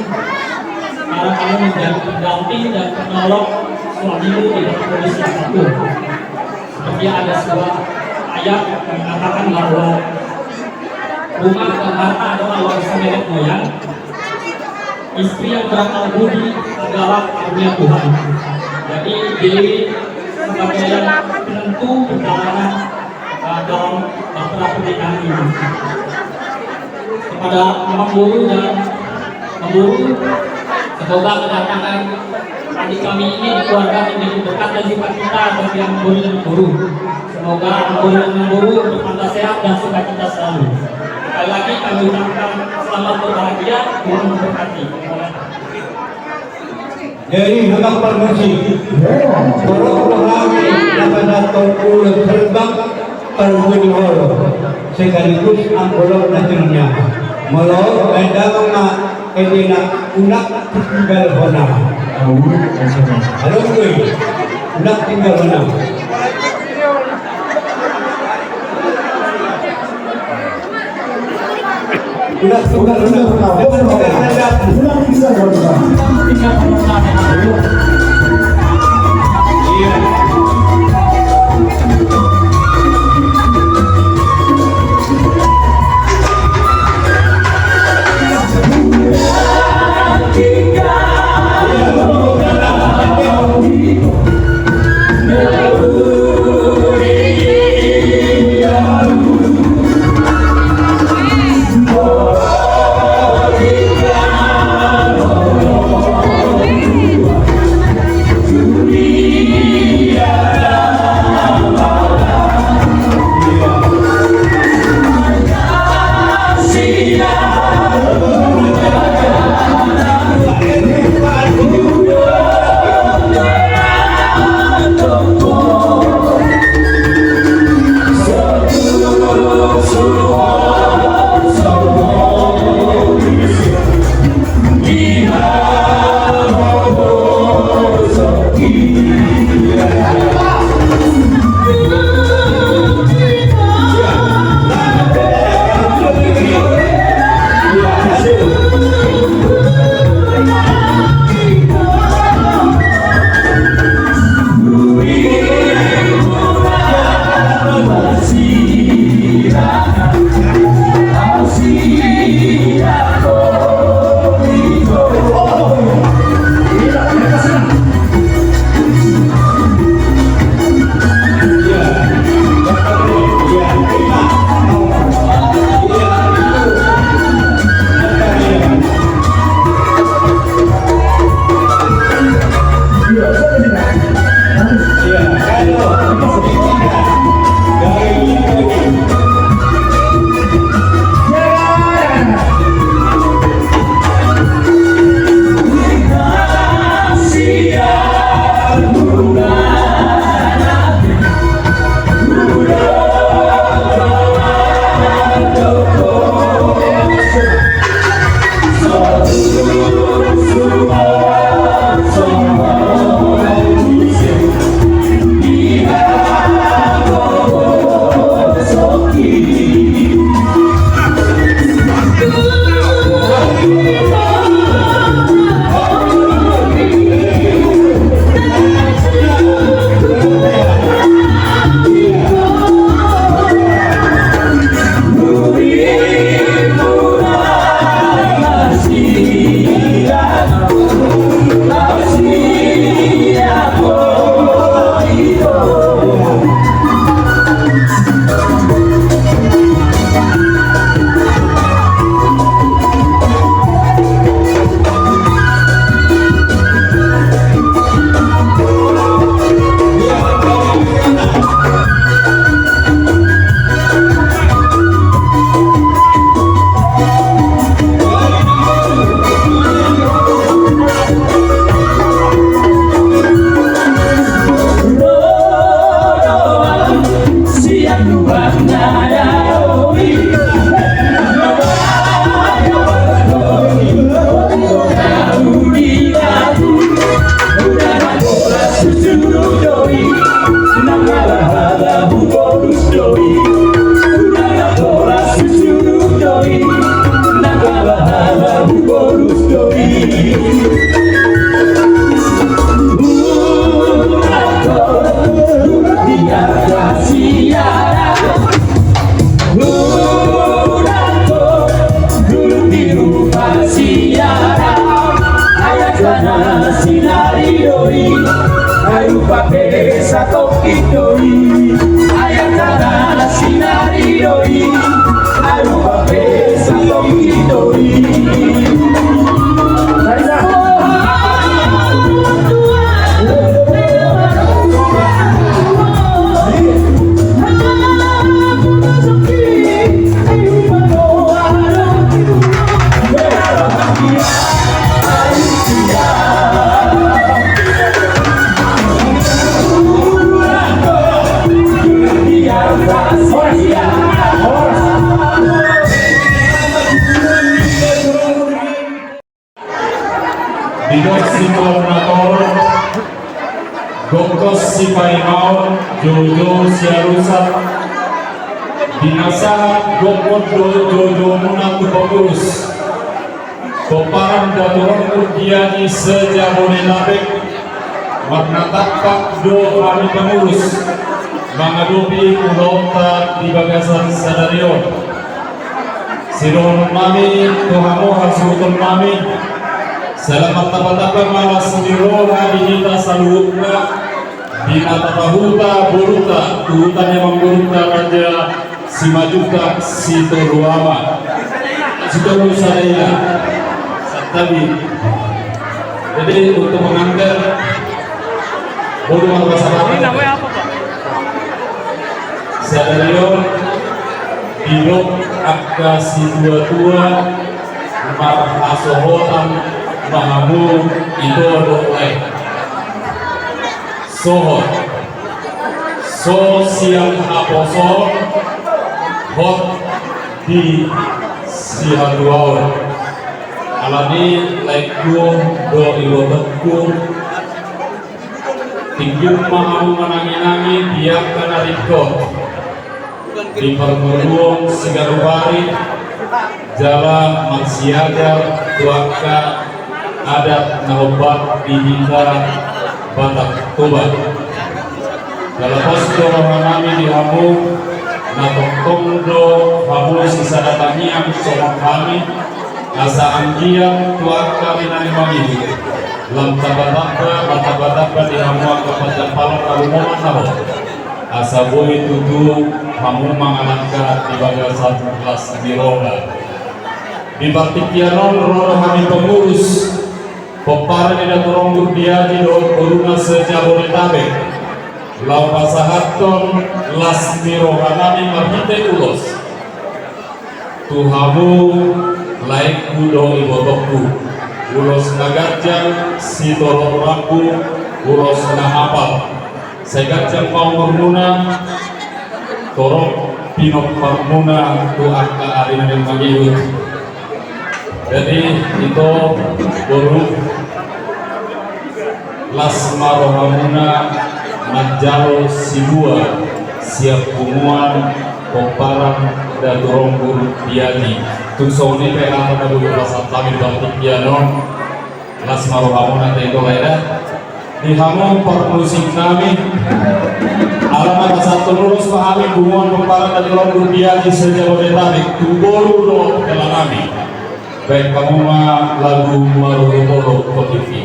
para kami menjadi pendamping dan penolong suamimu di dalam kondisi apapun. Seperti ada sebuah ayat yang mengatakan bahwa rumah dan harta adalah warisan nenek moyang. Istri yang berakal budi adalah karunia Tuhan. Jadi, Dewi sebagai yang penentu perjalanan, eh, dalam bahtera pernikahan ini. Kepada Amang Boru dan Amang Boru, semoga kedatangan adik kami ini di keluarga menjadi berkat dan sukacita bagi Amang Boru dan Amang Boru. Semoga Amang Boru dan Amang Boru bertambah sehat dan sukacita selalu. Sekali lagi kami ucapkan selamat berbahagia, Tuhan memberkati. Jadi, hagak parmusi. Borok rohani, na pasahathon ulos herbang, parbue ni holong, sekaligus amplop na tinggal. Molo, eh, damang ma, eh, dena, unang tinggal hona. Halo, gue. Unang tinggal hona. Didok sitorop na torop, gokhon sipaimaon, joujou sialusan. Di na sahat gokhon do joujoumuna tu pengurus pomparan Datu Ronggur di Aji se-Jabodetabek. Marnatampak do hami pengurus mangadopi ulaonta di bagasan sadari on. Sidohonon nami tu hamu hasuhuton nami, sai lam martambatamba ma las ni roha di hita saluhutna, di na tapahuta borunta tu huta ni amangborunta Raja Simanjuntak Sitolu Ama, Sitolu Sada Ina. Santabi. Jadi untuk pengantin, boru marpasahat. Ini namanya apa, Pak? Sadari on didok angka situatua marhasohotan ma hamu ito dohot lae. Sohot. So sian haposoon, hot di sihatuaon. Alani laengku dohot ibotongku, tinggur ma hamu mananginangi di angka na ringkot di parngoluon siganup ari, jala marsiajar tu angka adat na hombar di hita Batak Toba. Jala pos do roha nami di hamu, na tongtong do hamu sisada tangiang songon hami, asa anggiat tu angka ari na mangihut lam tambatamba, lam tambatamba di hamu angka panjampalan na lumoman na hot. Asa boi tutu hamu mangalangka di bagasan las ni roha. Di partingkian on ro do hami pengurus pomparan ni Datu Ronggur di Aji dohot boruna se-Jabodetabek laho pasahathon las ni roha nami marhite ulos tu hamu laengku dohot ibotongku, ulos na ganjang sitorop rambu, ulos na hapal. Sai ganjang ma umurmuna, torop pinomparmuna tu angka ari na mangihut. Jadi ito boru, las ma rohamuna manjalo silua sian punguan pomparan Datu Ronggur di Aji. Tung songon i pe hata na boi hupasahat hami di partingkian on. Las ma rohamuna, tendo laeda. Di hamu parmusik nami, ala na pasahathon ulos ma hami punguan pomparan Datu Ronggur di Aji se-Jabodetabek tu boru dohot hela nami. Baen hamu ma lagu Marolopolop, Kotipi.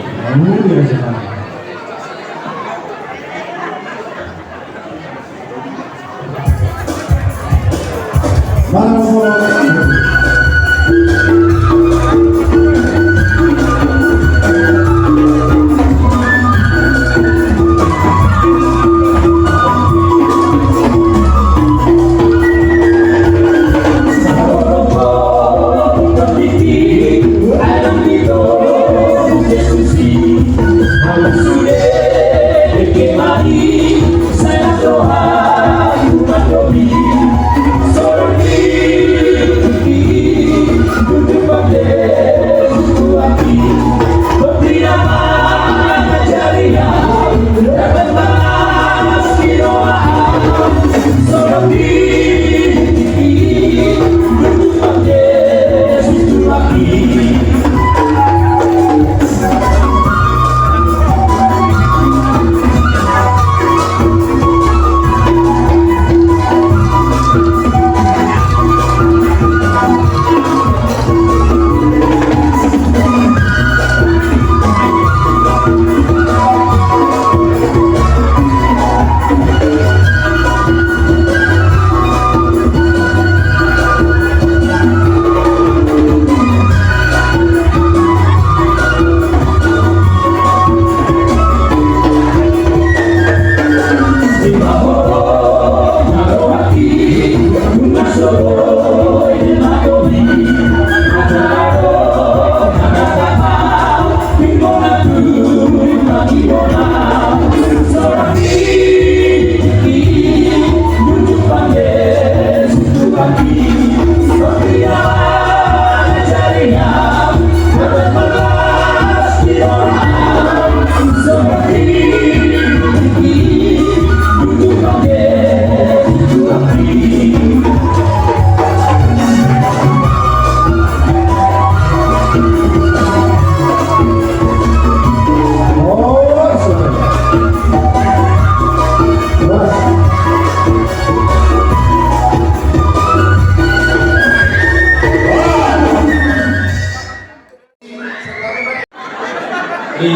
Di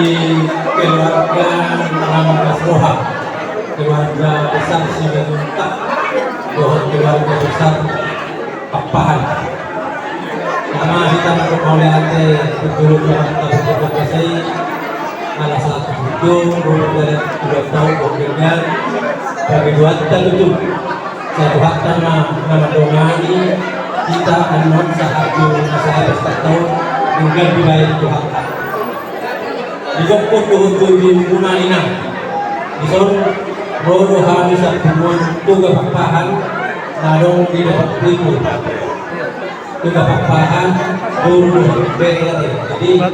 keluarga Nangkas Roha, keluarga besar Simanjuntak, dohot keluarga besar Pakpahan. Nama hita mangkok mauliate, betul-betul mantap, betul-betul kasih. Ala satu hujung, betul-betul tahu, betul-betul. Bagi dua kita tutup. Sai Tuhanta ma na mandongani hita annon sahat tu na sahat sataon, denggan dibahen Tuhanta. Didokkon dohot tu ibebebemuna, inang, dison ro do hami sapunguan Toga Pakpahan na adong di Dapot Pringgo. Toga Pakpahan, boru dohot bere. Jadi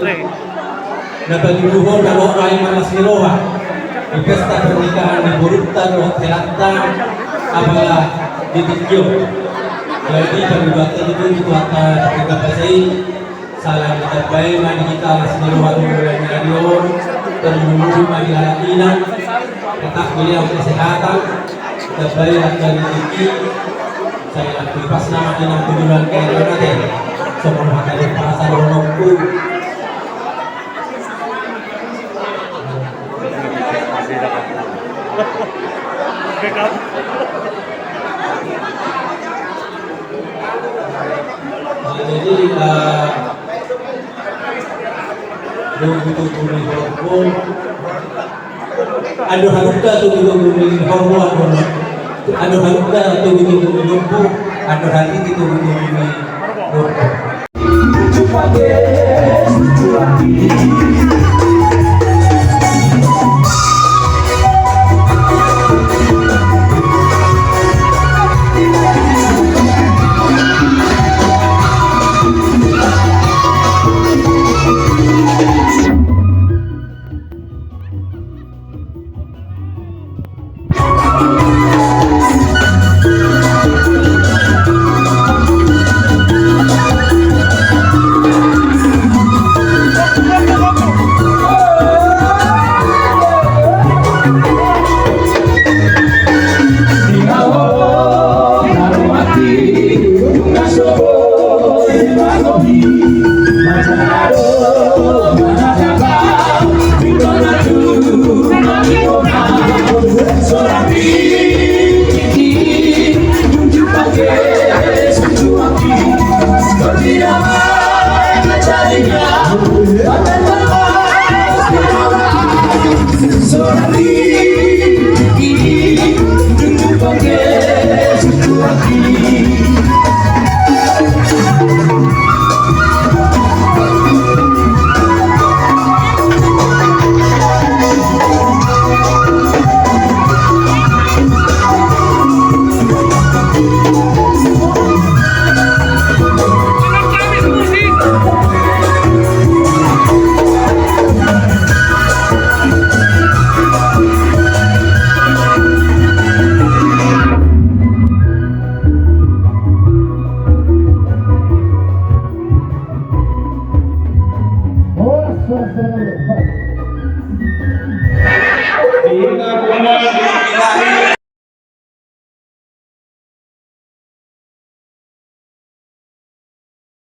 na patuduhon na dohot rai ma las ni roha di pesta pernikahan ni borunta dohot helanta, apala di tingki on. Jadi panggibatta itu di Tuhanta, tapi kata saya, salam ditambai ma di hita las ni roha tu bulan ni ari on, terlebih ma di anak inang, tetap beliau kesehatan, ditambai angka rezeki. Sai na tu ipas nama inang tu bulan ni ari on ate. Songon hata di pasa dohononku. Jadi, eh, togutogu ni horbo, andor halumpang togutogu ni horbo, andor, andor halumpang togutogu ni horbo, andor halumpang togutogu ni horbo.